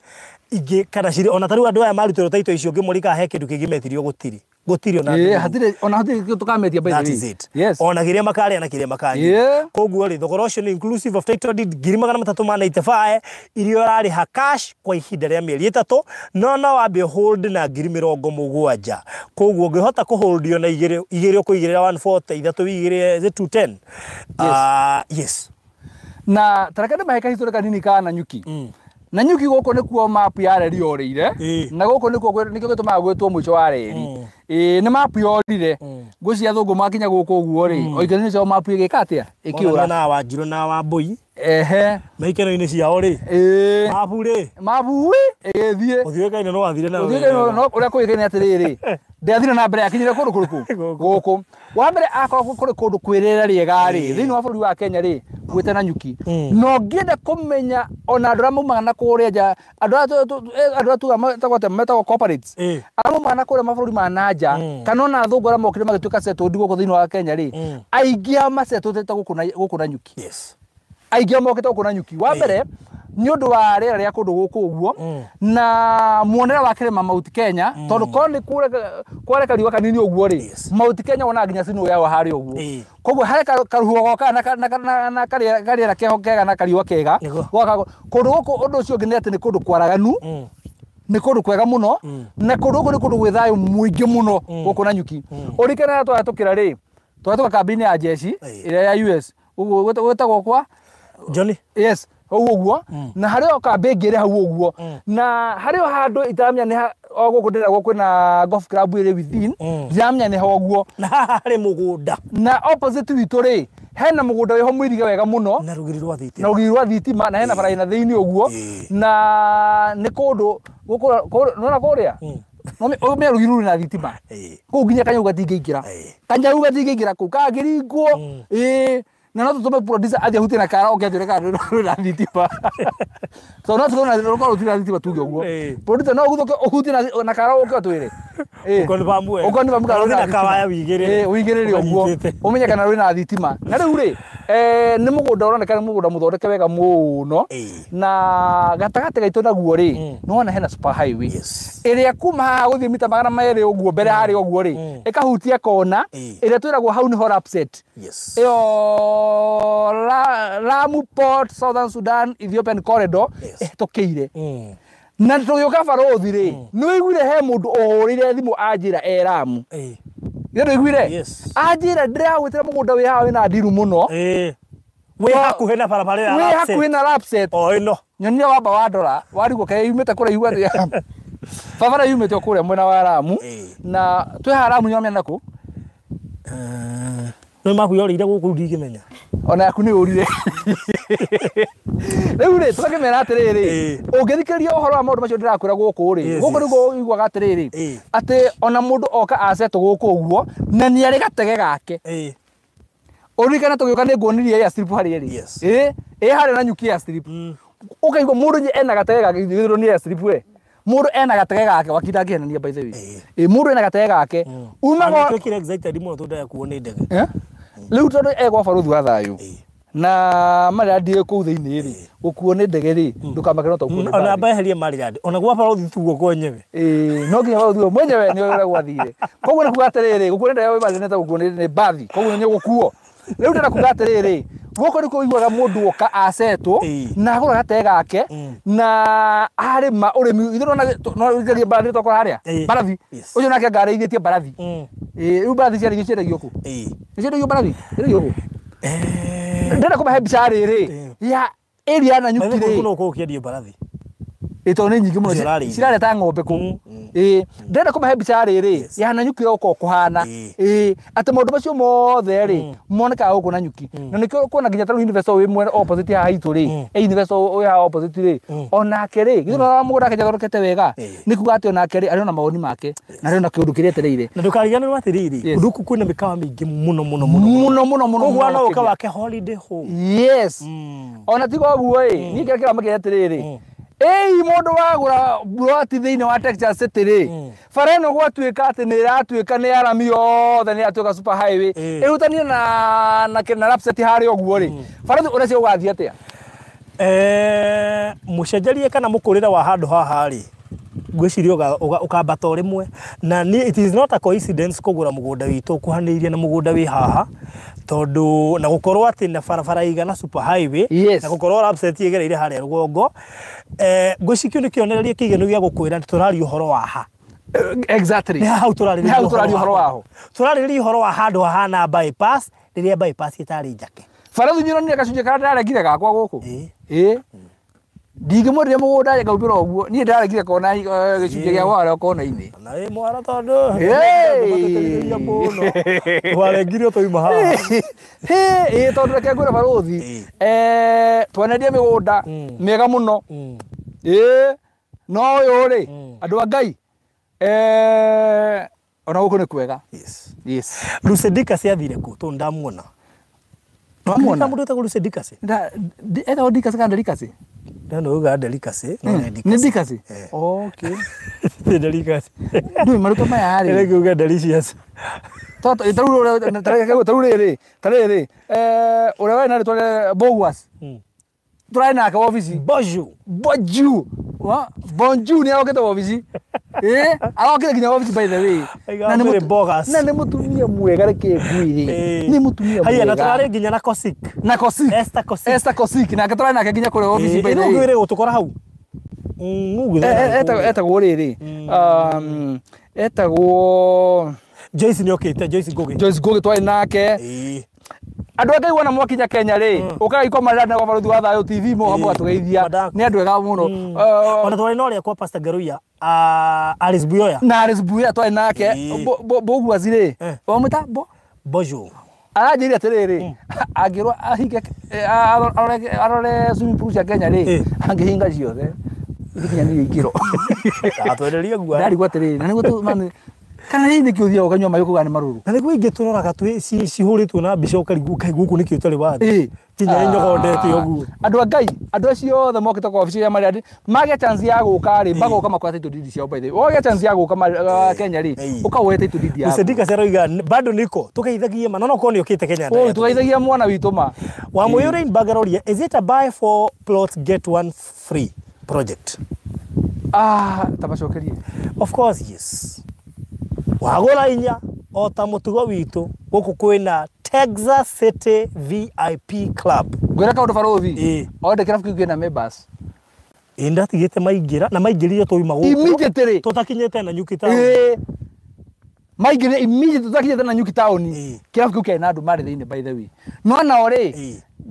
ingĩ kana cirĩ ona ta rĩu andũ aya marutĩrwo title icio ũngĩmũrika he kĩndũ kĩngĩ metirio gũtirĩ. Gũtirĩ ona Ĩĩ, hatirĩ ona hatirĩ kĩndũ tũkametia by the That way. is it. Yes. Ona kĩrĩa makarĩa na kĩrĩa makanyua. Yeah. Koguo rĩ, thogora ũcio nĩ inclusive of title deed 395,000 iria ũrarĩha cash kwa ihinda rĩa mĩeri 3, no wambe hold na 70,000. Koguo ũngĩhota kũhold ona igĩrĩ igĩrĩ ũkũigĩrĩra 140, ithatũ wĩigĩrĩre is it 210? Yes. Yes. Na tareke ndĩmahe kahistory kanini ka Nanyuki. Nanyuki gũkũ nĩkuo map ya reri yorĩire, na gũkũ nĩkuo nĩkĩo gĩtũmaga gwĩtwo mũico wa reri. Ĩĩ, nĩ map yorire. Ngwĩciria athũngũ makinya gũkũ ũguo rĩ, o ikeno-inĩ ciao map ĩgĩka atĩa? Ĩkĩũra. Na Wanjirũ na Wambũi. Ehe. Maikeno-inĩ ciao rĩ. Ĩĩ. Mabu rĩ. Mabu ĩgĩthiĩ. Ũthiũĩkaine no wathire na Ũthiũĩkaine no ũrĩa kũĩkaine atĩrĩrĩ, ndiathire na mbere akinyire kũndũ kũrĩkũ? Gũkũ. Wa mbere akorwo kũrĩ kũndũ kwĩ rĩera rĩega rĩ, thĩinĩ wa bũrũri wa Kenya rĩ, gwĩte Nanyuki. Na ũngĩenda kũmenya ona andũ arĩa maumaga na kũrĩa nja, andũ arĩa tugaga metagwo atĩa, metagwo corporates, arĩa maumaga na kũrĩa mabũrũri ma na nja, kana ona athũngũ arĩa mokire magĩtuĩka settled gũkũ thĩinĩ wa Kenya rĩ, aingĩ ao macetũrĩte gũkũ Nanyuki. Yes. Aingĩ ao mokĩte gũkũ Nanyuki. Wa mbere nĩ ũndũ wa rĩera rĩa kũndũ gũkũ ũguo, na muonere wa kĩrĩma Mount Kenya, tondũ korwo nĩ kwareka riũa kanini ũguo rĩ, Mount Kenya wonaga nginya snow yao harĩa ũguo. Koguo harĩ karũhuho gokaga na karĩera keho kega na kariũa kega. Kũndũ gũkũ ũndũ ũcio ũngĩ nĩ atĩ nĩ kũndũ kwaraganu, nĩ kũndũ kwega mũno, na kũndũ gũkũ nĩ kũndũ gwĩ thayũ mũingĩ mũno gũkũ Nanyuki. Ũririkanaga twahĩtũkĩra rĩ, twahĩtũka kambĩ-inĩ ya jeshi ĩrĩa ya US, ũguo gwĩtagwo kwa Johnny. Yes, hau ũguo, na harĩ o kambĩ ĩngĩ ĩrĩ hau ũguo, na harĩ o handũ itaramenya nĩ o gũkũ ndĩragwo kwĩna golf club ĩrĩ within, ndiramenya nĩ ho ũguo. Na haha harĩ mũgũnda. Na opposite witũ rĩ, hena mũgũnda wĩho mũirige wega mũno, na rũgiri rwa thitima. Na rũgiri rwa thitima, na hena bara ĩna thĩinĩ ũguo, na nĩ kũndũ gũkũ, nĩwona kũrĩa? Ũmenya rũgiri rũrĩ na thitima. Kũu nginya kanyau gatingĩingĩra. Kanyau gatingĩingĩra kũu, kangĩringwo. Ĩĩ. Na no tũtũme producer athiĩ ahutie na kara oke atwĩre kana rũrĩ na thitima. Tondũ no tũtũme rũkorwo rũtirĩ na thitima tuge ũguo. Producer no ũguthũke ũhutie na kara ũke ũtwĩre. Ũkonfamu wega. Ũkonfamu kana rũrĩ na Na thitima. kawaya wĩigĩrĩre. Wĩigĩrĩre ũguo. Ũkanyitĩte. Ũmenye kana rũrĩ na thitima. Na rĩu rĩ, nĩ mũgũnda ũroneka nĩ mũgũnda mũthondeke wega mũno. Na gatagatĩ gaitũ naguo rĩ, nĩ wona hena super highway. Ĩrĩa kuma haha gũthiĩ mita 200 ũguo mbere harĩa ũguo rĩ, ĩkahutia kona, ĩrĩa twĩragwo hau nĩho Lapsset. Ĩyo Lamu Port, Southern Sudan, Ethiopian Corridor, ĩhĩtũkĩire. Na tũgĩũka barũthi rĩ, nĩ wĩiguire he mũndũ ũhũrĩire thimũ anjĩra e Lamu. Nĩ ndũiguire? Anjĩra ndĩragwĩtĩra mũgũnda wĩ haha wĩna ndiru mũno. Wĩ hakuhĩ na barabara ya Wĩ Lapsset. hakuhĩ na Lapsset. O ĩno. Nyonire wamba wa ndora, warigwo kaĩ yumĩte kũraihu atĩa. Barabara yumĩte o kũrĩa mwena wa Lamu. Na twĩ haha Lamu nĩwamenya nakũ? Nĩ mabu yorĩire gũkũ ndingĩmenya. Ona yaku nĩ ũrire. Rĩu rĩ, tũgakĩmera atĩrĩrĩ, ũngĩthikĩrĩria ũhoro wa maũndũ macio ndĩrakwĩra gũkũ rĩ, gũkũ nĩguo ũiguaga atĩrĩrĩ, atĩ ona mũndũ oka acetwo gũkũ ũguo, na nĩ arĩ gatege gake. Ũririkane tũgĩũka nĩ nguonirie airstrip harĩa ĩrĩ. Ĩ harĩa Nanyuki airstrip. Ũkaigua mũndũ ena gatege gake, githĩ nĩ airstrip we. Mũndũ ena gatege gake, wakinda ngĩhenania by the way. Mũndũ ena gatege gake. Umaga Nĩtwĩkire excited mũno tondũ ndakuo nĩ ndege. Rĩu tondũ egwa barũthi wa thayũ. Na Maryland ĩ kũu thĩinĩ rĩ, gũkuo nĩ ndege rĩ, ndũkamake no ta gũkuo nĩ Ona mbathi. mbeherie Maryland, ona gwa barũthi tuo kwenyewe. No nginya barũthi we mwenyewe nĩ ũrĩa gwathire. Koguo nĩ kuga atĩrĩrĩ, gũkuo nĩ ndege wĩ nĩ ta gũkuo nĩ mbathi, koguo nĩ ũgũkuo. Rĩu ndĩrenda kuga atĩrĩrĩ, Gũkũ nĩkuo ũiguaga mũndũ oka acetwo na agũra gatee gake na arĩma ũrĩmi ithuĩ no ũrĩithagia mbarathi twakora harĩa mbarathi ũcio nake anga arĩithĩtie mbarathi. Rĩu mbarathi ciarĩithio ciendagio kũ? Nĩciendagio mbarathi ciendagio kũ? Ndĩrenda kũmahe mbica rĩrĩ ya area ya Nanyuki rĩ. No kũu kĩendio mbarathi. Ĩ tondũ nĩ nyingĩ mũno cirareta ng'ombe kũu. Ĩ ndĩrenda kũmahe mbica rĩrĩ ya Nanyuki ũrĩa gũkoragwo kũhana. Ĩ atĩ maũndũ macio mothe rĩ monekaga gũkũ Nanyuki. Na nĩkĩo ũkuona nginya ta rĩu investor wĩ mwena opposite haha hitũ rĩ, investor wĩ haha opposite rĩ, onake rĩ, githĩ ndũrona mũgũnda wake nĩathondekete wega? Nĩ kuga atĩ onake rĩ, arĩ ona mawoni make na arĩ ona kĩũndũ kĩrĩa etereire. Na ndũkariganĩrwo atĩrĩrĩ, kũndũ gũkũ kwĩna mĩkawa mĩingĩ mũno mũno mũno mũno mũno mũno. Koguo no ũke wake holiday home. Yes. Ona tiga ũguo ĩ, niĩ kĩrĩa kĩramakia atĩrĩrĩ, ĩi mũndũ wagũra buroti thĩinĩ wa Texas City rĩ, bara ĩno gwatuĩka atĩ nĩ ĩratuĩka nĩ arami yothe nĩ yatuĩka super highway ĩhutanie na Lapsset harĩa ũguo rĩ, bara ũreciria gũgathiĩ atĩa? Mũcenjerie kana mũkũrĩre wa handũ haha rĩ, ngwĩciria ũkambata o rĩmwe. Na niĩ it is not a coincidence kũgũra mũgũnda witũ ũkuhanĩrĩirie na mũgũnda wĩ haha, tondũ na gũkorwo atĩ na barabara igana super highway, na gũkorwo Lapsset ĩgereire harĩa rũgongo. Ngwĩciria kĩu nĩ kĩonereria kĩiganu gĩa gũkwĩra atĩ tũraria ũhoro wa ha. Exactly. Nĩ hau tũrarĩrĩria ũhoro waho. Tũrarĩrĩria ũhoro wa handũ hahana bypass, rĩrĩa bypass ĩtarĩ njake. Barathi nyonire gacunjĩ karĩa ndĩraregire gakwa gũkũ. Ĩ ndingĩmwenderia mũgũnda ngaumĩra ũguo, niĩ ndĩraregire kona gĩcunjĩ gĩa harĩa kona-inĩ. Na wĩ mwara tondũ mũno warengirio twauma haha. Ĩ tondũ reke ngwĩre barũthi, twanendia mĩgũnda mĩega mũno. Ĩ no ũyũ rĩ, andũ a Ngai, ona gũkũ nĩ kwega. Yes. Yes. Lucy Dicas athire kũ? Tondũ ndamuona. Wamuona? Mũndũ wĩtagwo Lucy Dicas? Etagwo Dicas kana Delicacy? No uga Delicacy, no nĩ Dicas. Nĩ Dicas? Okay. Nĩ Delicacy. Ndũĩ marĩtwa maya rĩ. Nĩ uga Delicious. Tarĩu rĩrĩ, tarĩrĩ, ũrĩa warĩ na rĩtwa rĩa Boguas. Tũrarĩ nake wabici. Bonjour. Bonjour. Bonjour nĩ arokĩte wabici. Arokĩte nginya wabici by the way. Na nĩ mũtumia mwega reke ngwĩre. Nĩ mũtumia mwega. Haya na tũrarĩ nginya na Kosik. Na Kosik. Esther Kosik. Esther Kosik nake tũrarĩ nake nginya kũrĩa wabici by the way. Ngwĩre gũtũkora hau. Etagwo rĩrĩ. Etagwo Joyce nĩ okĩte, Joyce Ngugi. Joyce Ngugi twarĩ nake. Andũ a Ngai wona mwakinya Kenya rĩ, ũkaga ikwa marĩa na Barũthi wa Thayũ TV mo mũgatũgeithia. Nĩ andũ ega mũno. Ona twarĩ na ũrĩa kwa Pastor Ngaruiya, Alice Buyoya. Na Alice Buyoya twarĩ nake. Boguas rĩ, wamwĩta Bo? Bonjour. Aranjĩrire atĩrĩrĩ, angĩrwo ahinge arore swimming pool cia Kenya rĩ, angĩhinga ciothe. Ikinyanĩirie ikĩro. Atwererie guo. Ndarigwo atĩrĩrĩ, na nĩguo kana hihi nĩkĩo ũthiaga ũkanyua maĩ ũkauga nĩ marũrũ? Na nĩguo ingĩ tũroraga cihũrĩtwo na mbica ũkarigwo kaĩ gũkũ nĩkĩo ũtarĩ wathiĩ. Nginya ĩnyogondete ũguo. Andũ a Ngai, andũ acio othe mokĩte kwa wabici ya Mariadi, magĩa chance ya gũka rĩ, magoka makoya title deed ciao by the way. Wagĩa chance ya gũka Kenya rĩ, ũka woe title deed yaku. Lucy Dicas aroiga bado niko tũgeithagie ma, no no korwo nĩ ũkĩte Kenya. Oi, tũgeithagia mwana witũ ma. Wamũyũ Rainbag aroria, is it a buy four plots get one free project? Ta macokerie. Of course yes. Wagũra inya o ta mũtugo witũ gũkũ kwĩna Texas City VIP Club. Ngwĩra kaũndũ barũthi, onde kĩrabu kĩu kĩna members. Ĩ ndatigĩte maingĩra na maingĩrire twauma gũkũ. Immediately. Tũtakinyĩte Nanyuki town. Maingĩrire immediately tũtakinyĩte Nanyuki town. Kĩrabu kĩu kĩarĩ na andũ marĩ thĩinĩ by the way. No nao rĩ,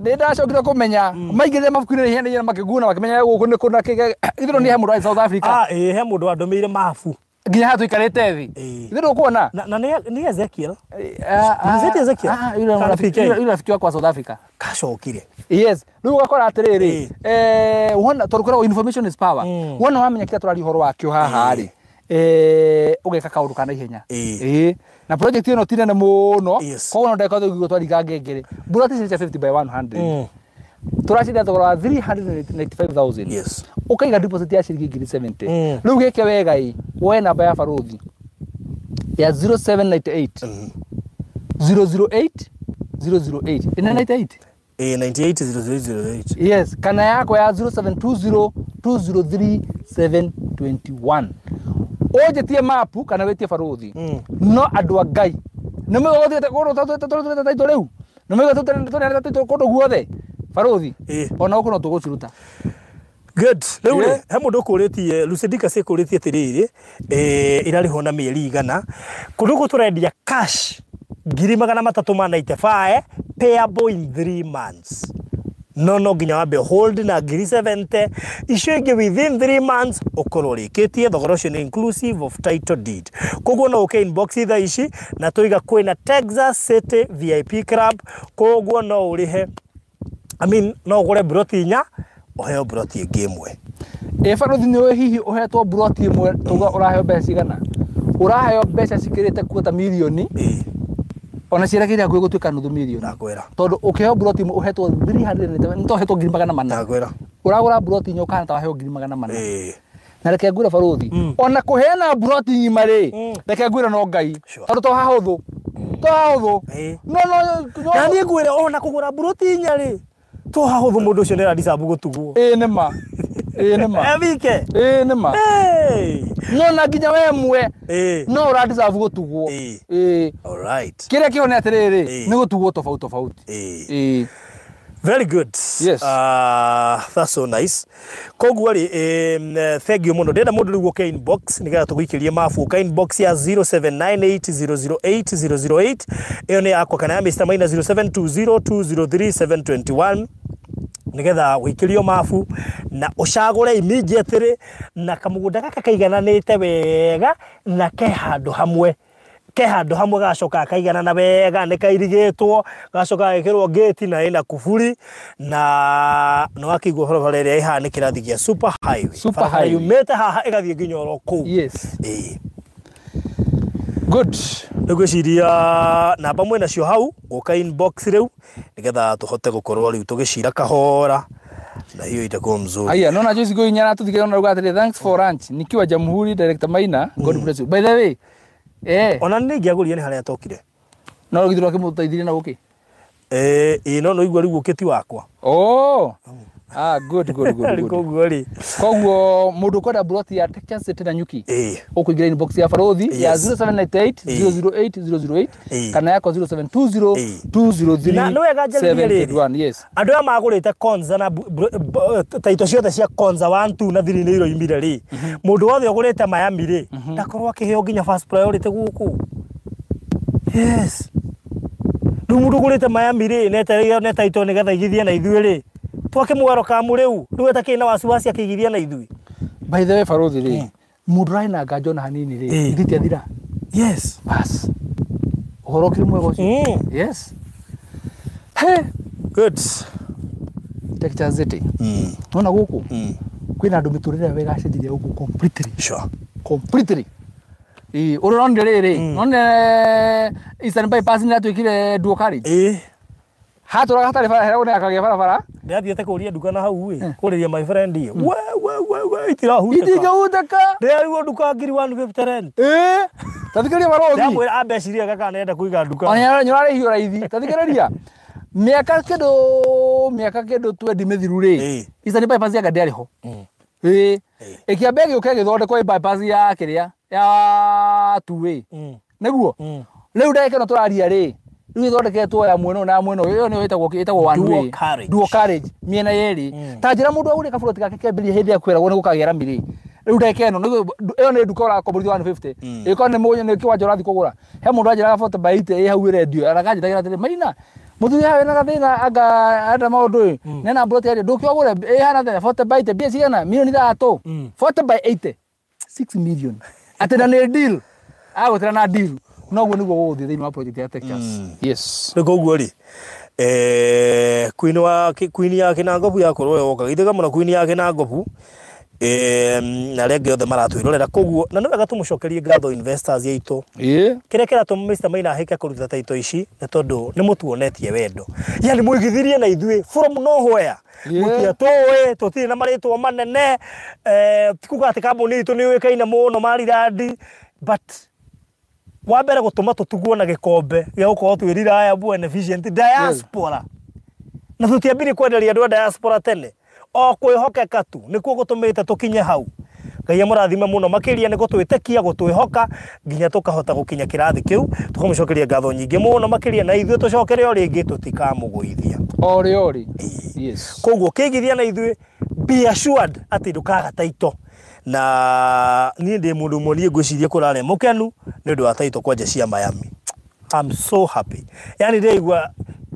nĩ ndacokire kũmenya maingĩrire mabuku-inĩ ihenya ihenya makĩguna makĩmenya gũkũ nĩ kũ na kĩ. Ithuĩ no nĩ he mũndũ wa South Africa. Ĩ he mũndũ wandũmĩire mabu. Nginya haha tũikarĩte thĩ. Ithuĩ ndũkuona? Na nĩ Ezekiel. Ezekiel. Yule rafiki wakwa South Africa. Kacokire. Yes. Rĩu ũgakora atĩrĩrĩ, wona tondũ kwĩragwo information is power. Wona wamenya kĩrĩa tũraria ũhoro wakĩo haha rĩ, ũgeka kaũndũ ka naihenya. Na project ĩno ti nene mũno, koguo no ndagĩka thĩ ũguo twaringa ngengere. Buroti ici nĩ cia 50 by 100. Tũraciendia thogora wa 395,000. Yes. Ũkaiga deposit ya ciringi ngiri 70. Rĩu gĩke wega ĩ, woe namba ya barũthi ya 0798 008 008. Ĩna 98? 98 0008. Yes, kana yakwa ya 0720 203 721. Ũnjĩtie mapu kana wĩtie barũthi. No andũ a Ngai, nĩ mũgũthiĩte kũndũ tũtũrĩte taitũ rĩu. Nĩ mauga tũneanĩte taitũ kũndũ guothe barothi ona gũkũ no tũgũciruta. Good. Rĩu rĩ, he mũndũ ũkũrĩtie, Lucy Dicas ĩkũrĩtie atĩrĩrĩ, ĩrarĩhwo na mĩeri igana. Kũndũ gũkũ tũrendia cash 395,000 payable in 3 months. No no nginya wambe hold na 70,000 icio ingĩ within 3 months ũkorwo ũrĩkĩtie. Thogora ũcio nĩ inclusive of title deed. Koguo no ũke inbox thaa ici na tũiga kwĩna Texas City VIP Club, koguo no ũrĩhe, I mean, no ũgũre broti inya ũheo broti ĩngĩ ĩmwe. Ĩ barothi nĩ ũĩ hihi ũhetwo broti ĩmwe tuga ũraheo mbeca cigana? Ũraheo mbeca cikĩrĩte kuota mirioni ona cierekeire hakuhĩ gũtuĩka nuthu mirioni. Ndakwĩra. Tondũ ũkĩheo broti ĩmwe ũhetwo 300 nĩ to ũhetwo 400,000. Ndakwĩra. Ũragũra broti inya ũkahana ta waheo 400,000. Na reke ngwĩre barothi, ona kũheana broti ng'ima rĩ, reke ngwĩre no Ngai. Tondũ to hahũthũ. To hahũthũ. No no. Na niĩ ngwĩre ona kũgũra broti inya rĩ, to hahũthũ mũndũ ũcio nĩ aradeserve gũtugwo. Ĩĩ nĩ ma. Ĩĩ nĩ ma. Evike. Ĩĩ nĩ ma. No na nginya we mwe no ũradeserve gũtugwo. Ĩĩ. All right. Kĩrĩa kĩho nĩ atĩrĩrĩ, nĩ gũtugwo tofauti tofauti. Ĩĩ. Very good. Yes. That's so nice. Koguo rĩ, thank you mũno. Ndĩrenda mũndũ rĩu ũke inbox nĩgetha tũgũikĩrie mabu. Ũka inbox ya 0798008008 ĩyo nĩ yakwa, kana ya Mr. Maina 0720203721 nĩgetha ũikĩrio mabu na ũcagũre immediately na kamũgũnda gaka kaigananĩte wega na ke handũ hamwe. Ke handũ hamwe gacoka kaiganana wega, nĩ kairigĩtwo, gacoka gagĩkĩrwo gate na ĩna kuburi, na nĩ wakĩigua barabara ĩrĩa ĩhana nĩ kĩrathi gĩa super highway. Super highway. Yumĩte haha ĩgathiĩ nginya oro kũu. Yes. Good. Nĩngwĩciria namba mwĩ nacio hau, gũka inbox rĩu nĩgetha tũhote gũkorwo rĩu tũgĩcira kahora na hiyo itakuwa mzuri. Aya, naona Joyce Ngũi nĩaratũthikĩrĩria na arauga atĩrĩ, thanks for lunch. Nikiwa Jamhuri, Director Maina, God bless you. By the way, ona nĩ ingĩagũrire nĩ harĩa atokire. No rũgithĩ rwakĩmũteithirie na gũkĩ? Ĩĩ, no no igua rĩu ũkĩti wakwa. Oh. Ah, good, good, good, good. Koguo rĩ. Koguo mũndũ ũkwenda broti ya Texas City na Nyuki. Ũkũingĩra inbox ya barothi ya 0798 008 008 kana yakwa 0720 203 Na nĩ wega njarĩrie rĩrĩ. 721. Yes. Andũ aya magũrĩte Konza na taito ciothe cia Konza 1 2 na 3 nĩ iroimire rĩ. Mũndũ wothe ũgũrĩte Miami rĩ, ndakorwo akĩheo nginya first priority gũkũ. Yes. Rĩu mũndũ ũgũrĩte Miami rĩ, netereire ne taito nĩgetha igithie na ithuĩ rĩ. Twakĩmwero kamu rĩu, rĩu etakĩrĩ na wasiwasi akĩigithia na ithuĩ. By the way barothi rĩ, mũndũ ũrarĩ na nganja ona hanini rĩ, ithiti athira. Yes. Bas. Ũhoro ũkĩrĩ mwega ũcio. Yes. He. Good. Texas City. Nona gũkũ? Kwĩna andũ mĩtũrĩre yao ĩgacenjeria gũkũ completely. Sure. Completely. Ĩĩ, ũrĩa ũronire rĩrĩ, nonire Eastern Bypass nĩ ĩratuĩkire dual carriage. Hatũraga hatarĩ bara, heragwo nĩ akagĩa barabara. Ndĩrathiĩte kũria nduka na hau ĩ, kũrĩria my friend ĩ. We we we we itirahutĩka. Itingĩhutĩka. Ndĩrarigwo nduka 1,150 rent. Ĩĩ. Ta thikĩrĩria barothi. Ndamwĩra ambecirie gaka nĩenda kũiga nduka. Ona nĩ ũrarĩhio raithi. Ta thikĩrĩria. Mĩaka kĩndũ 20 mĩthiru rĩ, Eastern Bypass yanga ndĩarĩ ho. Ĩĩ. Ĩkĩamba ĩgĩũka ĩgĩthondekwo ĩ bypass ya kĩrĩa ya two way. Nĩguo? Rĩu ndagĩka ĩno tũraria rĩ, rĩu ĩthondeketwo ya mwena ũyũ na mwena ũyũ, ĩyo nĩyo ĩtagwo one way. Dual carriage mĩena yerĩ. Ta njĩra mũndũ agũre kaburoti gake kĩambĩrĩria hĩndĩ ĩrĩa kwĩragwo nĩ gũkagĩa rami rĩ. Rĩu ndagĩka ĩno ĩyo nĩ nduka ũrakomborithio 150. Ĩkorwo nĩ kĩwanja ũrathiĩ kũgũra. He mũndũ anjĩraga 40 by 80 ĩ hau ĩrendio. Arakanjĩtagĩra atĩrĩ, Maina, mũthuri haha wĩna gathĩna anga enda maũndũ ĩ. Nena buroti ĩrĩa ndũke ũgũre ĩhana atĩa 40 by 80 mbia cigana? Mirioni 3. 40 by 80. 6 million. Atĩ na nĩ deal. Agũtĩra na deal. Noguo nĩguo gũgũthiĩ thĩinĩ wa project ya Texas. Yes. Rĩu koguo rĩ, queen ya Kĩnangobu yakorwo yoka. Githĩ mũno queen ya Kĩnangobu, na arĩa angĩ othe maratwĩrorera. Koguo na nĩ wega tũmũcokerie ngatho investors aitũ. Kĩrĩa kĩratũma Mr. Maina ahĩke kũruta taito ici nĩ tondũ nĩ mũtuonetie wendo. Yani mũigithirie na ithuĩ from nowhere. Mũtiatũĩ, tũtirĩ na marĩtwa manene, ti kuga atĩ kambuni itũ nĩ yũĩkaine mũno marirandi, but wa mbere gũtũma tũtugwo na gĩkombe gĩa gũkorwo twĩ reliable and efficient diaspora. Na tũtiambirie kwenderia andũ a diaspora tene. O kwĩhokeka tu nĩkuo gũtũmĩte tũkinye hau. Ngai amũrathime mũno makĩria nĩ gũtwĩtĩkia, gũtwĩhoka nginya tũkahota gũkinya kĩrathi kĩu. Tũkamũcokeria ngatho nyingĩ mũno makĩria, na ithuĩ tũcokere o rĩngĩ tũtikamũgũithia. Ori ori. Yes. Koguo ũkĩigithia na ithuĩ, be assured atĩ ndũkaga taito. Na niĩ ndĩ mũndũ ũmwe niĩ ngwĩciria kũrarĩ mũkenu nĩ ũndũ wa taito kwanja cia Miami. I'm so happy. Yani ndĩraigua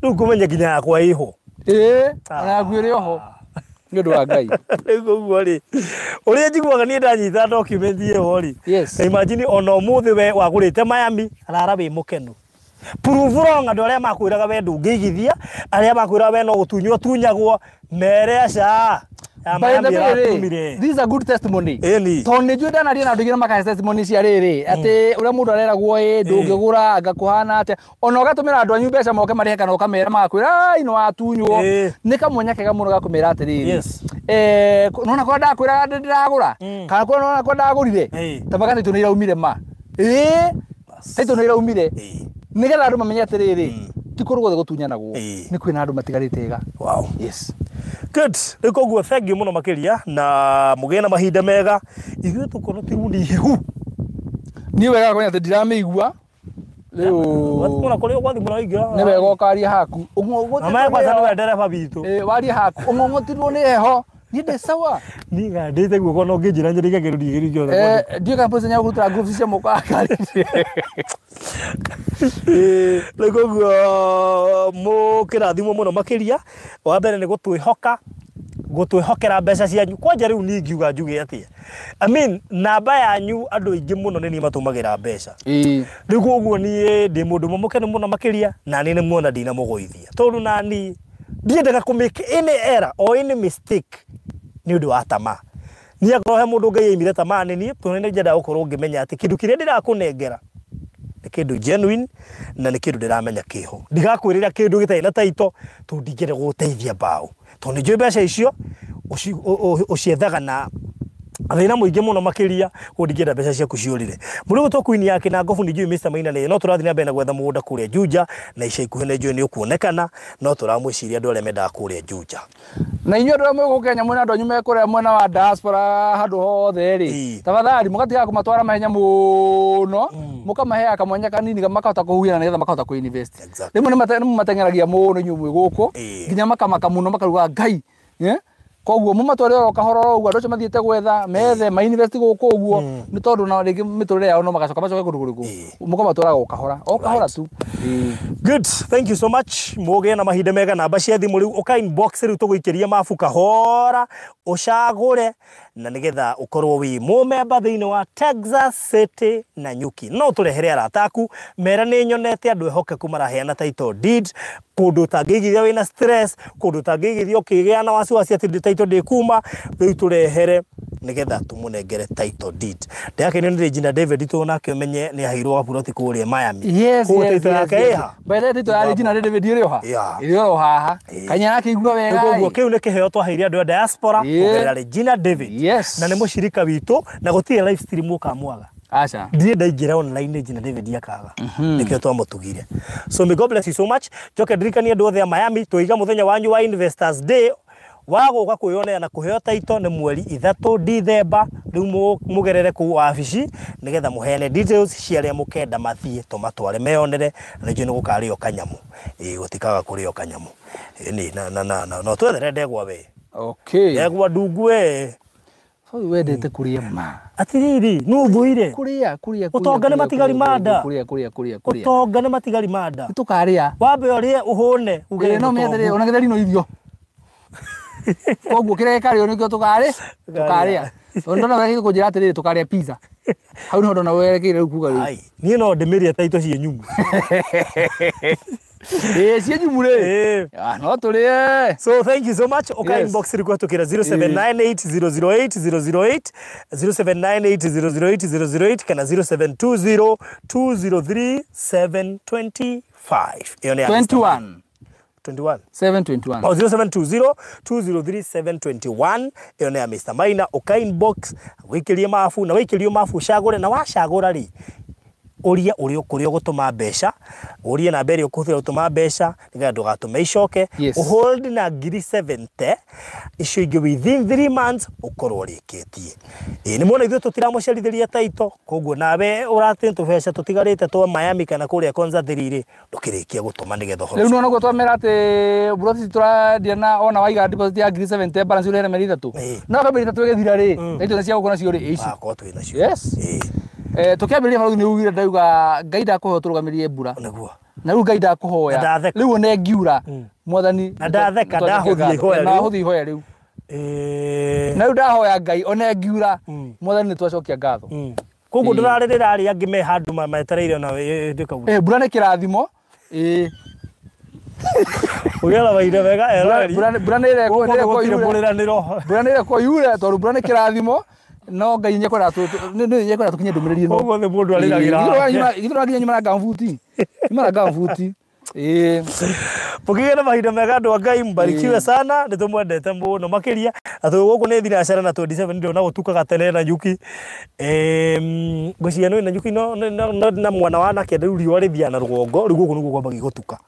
rĩu ngũmenya nginya yakwa ĩho. Ĩĩ, ona yaku ĩrĩ oho. Nĩ ũndũ wa Ngai. Rĩu ũguo rĩ, ũrĩa njiguaga niĩ ndanyita document ĩyo rĩ. Yes. Imagine ona ũmũthĩ we wagũrĩte Miami, rara wĩ mũkenu. Prove wrong andũ arĩa makwĩraga we ndũngĩigithia, arĩa makwĩraga we no gũtunywo tunyagwo, mere aca. Ya By the Miami way, rĩ, ĩratumire. this is a good testimony. Ĩni. Tondũ nĩ njũĩ ndanaria na andũ aingĩ na makahe testimony cia rĩrĩ atĩ ũrĩa mũndũ areragwo ĩ ndũngĩgũra anga kũhana atĩa, ona ũgatũmĩra andũ anyu mbeca moke marĩhe kana ũkamera magakwĩra ai nĩ watunywo. Ĩĩ. Nĩ kamwanya kega mũno ga kũmera atĩrĩrĩ, Yes. Nona kũrĩa ndakwĩraga ndĩragũra, kana kũrĩa nona kũrĩa ndagũrire, Ĩĩ. ta maga taitũ nĩ iraumire ma. Ĩĩ, taitũ nĩ iraumire. Ĩĩ. Nĩgetha andũ mamenye atĩrĩrĩ, ti kũndũ guothe gũtunyanagwo, Ĩĩ. nĩ kwĩna andũ matigarĩte ega. Wow. Yes. Good. Rĩu koguo thank you mũno makĩria na mũgĩe na mahinda mega. Ithuĩ tũkorwo ti rundi hehu. Niĩ wega kũmenya atĩ ndiramĩigua rĩu. Ona kũrĩ ũgwathi mũno ingĩ. Nĩ wega ũkaria haku. Mama kwanza nĩwe ndereba witũ. Ĩĩ, warie haku ũng'ũng'ũtirwo nĩ heho. Niĩ ndĩ sawa. Niĩ ngandĩte guoko no ngĩnjĩra nyĩrĩge kĩrũri gĩkĩ gĩothe. Ndiũĩ kana process ya kũrutĩra gloves cia moko akarĩtie. Rĩu koguo mũkĩrathimwo mũno makĩria. Wa mbere nĩ gũtwĩhoka, gũtwĩhokera mbeca cianyu. Kwanja rĩu niĩ ingiuga njuge atĩa? I mean, namba yanyu andũ aingĩ mũno nĩ niĩ matũmagĩra mbeca. Ĩĩ. Rĩu koguo niĩ ndĩ mũndũ ũmwe mũkenu mũno makĩria, na niĩ nĩ muona ndinamũgũithia. Tondũ nani ndiendaga kũ make any error or any mistake nĩ ũndũ wa tamaa. Niĩ akorwo he mũndũ Ngai aimire tamaa nĩ niĩ, tondũ nĩ nyendaga gũkorwo ngĩmenya atĩ kĩndũ kĩrĩa ndĩrakũnengera nĩ kĩndũ genuine na nĩ kĩndũ ndĩramenya kĩho. Ndigakwĩrĩra kĩndũ gĩtarĩ na taito tondũ ndingĩenda gũgũteithia mbaũ. Tondũ nĩ njũĩ mbeca icio ũciethaga na thĩna mũingĩ mũno makĩria, koguo ndingĩenda mbeca ciaku ciũrĩre. Mũrĩ gũtwo Queen ya Kĩnangobu nĩ njũĩ Mr. Maina nĩ no tũrathiĩ na mbere na gwetha mũgũnda kũrĩa Juja, na ica ikuhĩ nĩ njũĩ nĩ ũkuonekana, no tũramwĩciria andũ arĩa mendaga kũrĩa Juja. Na inyuĩ andũ arĩa mwĩ gũkũ Kenya mwĩna andũ anyu me kũrĩa mwena wa diaspora handũ hothe rĩ, Ĩĩ. tafadhali mũgatigaga kũmatwara mahenya mũno, mũkamaheaga kamwanya kanini makahota kũhuhia na nĩgetha makahota kũ-invest. Exactly. Rĩmwe nĩ mũmateng'eragia mũno inyuĩ mwĩ gũkũ, Ĩĩ. nginya makamaka mũno makaruga Ngai. Koguo mũmatware oro kahora oro ũguo, andũ acio mathiĩte gwetha, methe, ma-invest gũkũ ũguo, nĩ tondũ na rĩngĩ mĩtũrĩre yao no magacoka macoke kũndũ kũrĩkũ. Mũkamatwaraga o kahora, o kahora tu. Ĩĩ. Good. Thank you so much. Mũgĩe na mahinda mega. Namba cia thimũ rĩu ũka inbox rĩu tũgũikĩria mabu kahora, ũcagũre na nĩgetha ũkorwo wĩ mũmemba thĩinĩ wa Texas City na Nyuki. No tũrehere arata aku, mera nĩ nyonete andũ ehokeku maraheana title deed, kũndũ ũtangĩigithia wĩna stress, kũndũ ũtangĩigithia ũkĩgĩa na wasiwasi atĩ title ndĩkuma, rĩu tũrehere nĩgetha tũmũnengere title deed. Ndĩrakenio nĩ Regina David tũ nake ũmenye nĩ aheirwo gaburoti kũrĩa Miami. Yes, Koguo yes, title yes, yake yes. ĩha? By the way, title ya Regina David ĩrĩ o ha? Yeah. Ĩrĩ oro haha. Kanya arakĩigua wega. Koguo kĩu nĩ kĩheo twaheire andũ a diaspora Yeah. kũgerera Regina David. Yes. Na nĩ mũcirika witũ na gũtirĩ live stream ũkamwaga. Aca. Ndirĩ ndaingĩra online Regina David akaga. Nĩkĩo twamũtugire. So may God bless you so much. Njoke ndirikanie andũ othe a Miami tũiga mũthenya wanyu wa Investors Day wa gũka kwĩyonera na kũheo taito nĩ mweri 3 Dithemba. Rĩu mũgerere kũu wabici nĩgetha mũheane details cia arĩa mũkenda mathiĩ tũmatware meyonere, na nĩnjũĩ nĩ gũkarĩo kanyamũ. Ĩĩ, gũtikaga kũrĩo kanyamũ. Ĩĩ, na no twethere ndegwa we. Okay. Ndegwa ndungu we. Hau wendete kũrĩa ma. Atiriri, nũ ũthũire? Kũrĩa, kũrĩa, kũrĩa, Ũtonga nĩ kũrĩa, matigari kũrĩa, ma nda. Kũrĩa, kũrĩa, kũrĩa, kũrĩa. Ũtonga nĩ matigari ma nda. Tũkarĩa. Wambe ũrĩe ũhũne, uge Ĩĩ, no nĩ mĩatĩrĩ, mũtongu. ona gĩtheri no irio. Koguo kĩrĩa gĩkarĩo nĩkĩo tũkarĩ, tũkarĩa. Tondũ ndona werekeire kũnjĩra atĩrĩrĩ tũkarĩa pizza. Hau nĩho ndona werekeire rĩu kuga rĩu. Ai, niĩ no ndĩmĩrĩe taito ciĩ nyumu. Ĩĩ, ciĩ nyumu rĩ. Ĩĩ. Ah, no tũrĩe. So thank you so much. Uka Yes. inbox request 0798008008, 0798008008 kana 0720203725. Iyo ni ya Mr. 21. 21. 721. O 0720203721. Iyo ni ya Mr. Maina. Uka inbox wikirie mabu na wikirio mabu ucagure, na wacagura ri Ũrie ũrĩa kũrĩa ũgũtũma mbeca, ũrie namba ĩrĩa ũkũhũthĩra gũtũma mbeca nĩgetha ndũgatũme icoke. Yes. Hold na ngiri 70 icio ingĩ within 3 months ũkorwo ũrĩkĩtie. Ĩĩ nĩ muona ithuĩ tũtiramũcerithĩria taito, koguo nawe ũratĩ tũbeca tũtigarĩte twa Miami kana kũrĩa Konza 3 rĩ, ndũkĩrĩkie gũtũma nĩgetha ũhoro Rĩu nona ũguo twamera atĩ buroti tũrendia na ona waiga deposit ya ngiri 70 balance ũrĩhe na mĩeri 3. Ĩĩ. No ka mĩeri 3 ĩgĩthira rĩ, taitũ nĩ cia gũkũ nacio rĩ ici. Wakorwo twĩ nacio. Yes. Ĩĩ. Tũkĩambĩrĩria bũrũri nĩ ugire ndauga Ngai ndakũhoya ũtũrũgamĩrie mbura. Nĩguo. Na rĩu Ngai ndakũhoya. Na ndatheka. Rĩu one ngiura. Mwathani. Na ndatheka, ndahũthia ihoya rĩu. Ndahũthia ihoya rĩu. Ĩĩ. Na rĩu ndahoya Ngai one ngiura. Mwathani nĩ twacokia ngatho. Koguo Ĩĩ. ndũrarĩrĩra arĩa angĩ me handũ metereire ona ndĩkaura. Mbura nĩ kĩrathimo. Ĩĩ. Ũgĩra mahinda mega eroreri. Mbura nĩ ĩrekwo Gũkũ nĩ ĩrekwo gũtirĩ yure. mũrĩranĩro. Mbura nĩ ĩrekwo yure tondũ mbura nĩ kĩrathimo. No Ngai nĩekwenda nĩekwenda tũkinye ndũmĩrĩri ĩno. Ũguo nĩ mũndũ arĩragĩra hake. Ithuĩ tũrakinya nyuma na ngambuti. Nyuma na ngambuti. Ĩĩ. Mũkĩgĩe na mahinda mega andũ a Ngai, mbarikiwe sana, nĩ tũmwendete mũno makĩria. Na tũ gũkũ nĩ thinacara na 27 ndĩrona gũtukaga tene na nyuki. Ngwĩciria nĩ na nyuki no na mwana wa nake rĩu riũa rĩthiaga na rũgongo, rĩu gũkũ nĩguo kwambagia gũtuka.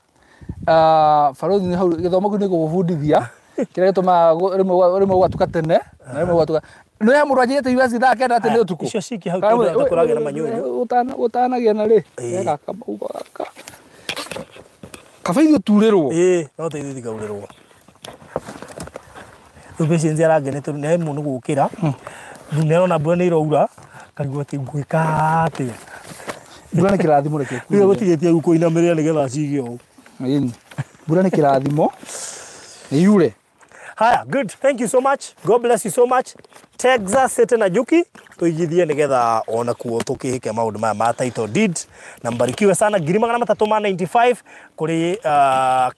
Barothi nĩ hau gĩthomo kĩu nĩ gũgũbundithia kĩrĩa gĩtũmaga rĩmwe gwatuka tene na rĩmwe gwatuka nĩ he mũndũ anjĩrĩte US thaa 9 atĩ nĩ ũtukũ. Icio ciiki hau tondũ ata kũragĩa na manyũnyũ. Ũtanagĩa na rĩ Ĩĩ. gaka gaka kaba ithuĩ turĩrwo. Ĩĩ, no ta ithuĩ tikaurĩrwo. Rĩu Patience arangenia tondũ nĩ aemwo nĩ gũkĩra. Rĩu nĩ arona mbura nĩ ĩroura, akarigwo atĩ ngwĩka atĩa. Mbura nĩ kĩrathimo reke. Rĩu egũtigĩtie rĩu kũinamĩrĩra nĩgetha acige ũũ. Ĩni. Mbura nĩ kĩrathimo. Nĩ yure. Haya, good. Thank you so much. God bless you so much. Texas City na Nyuki tuigithie nigetha ona kuo tukihike maundu maya ma title deed na mbarikiwe sana 395 kuri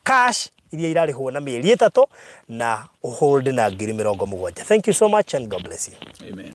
cash iria irarihwo na mĩeri 3 na hold na 70,000. Thank you so much and God bless you. Amen.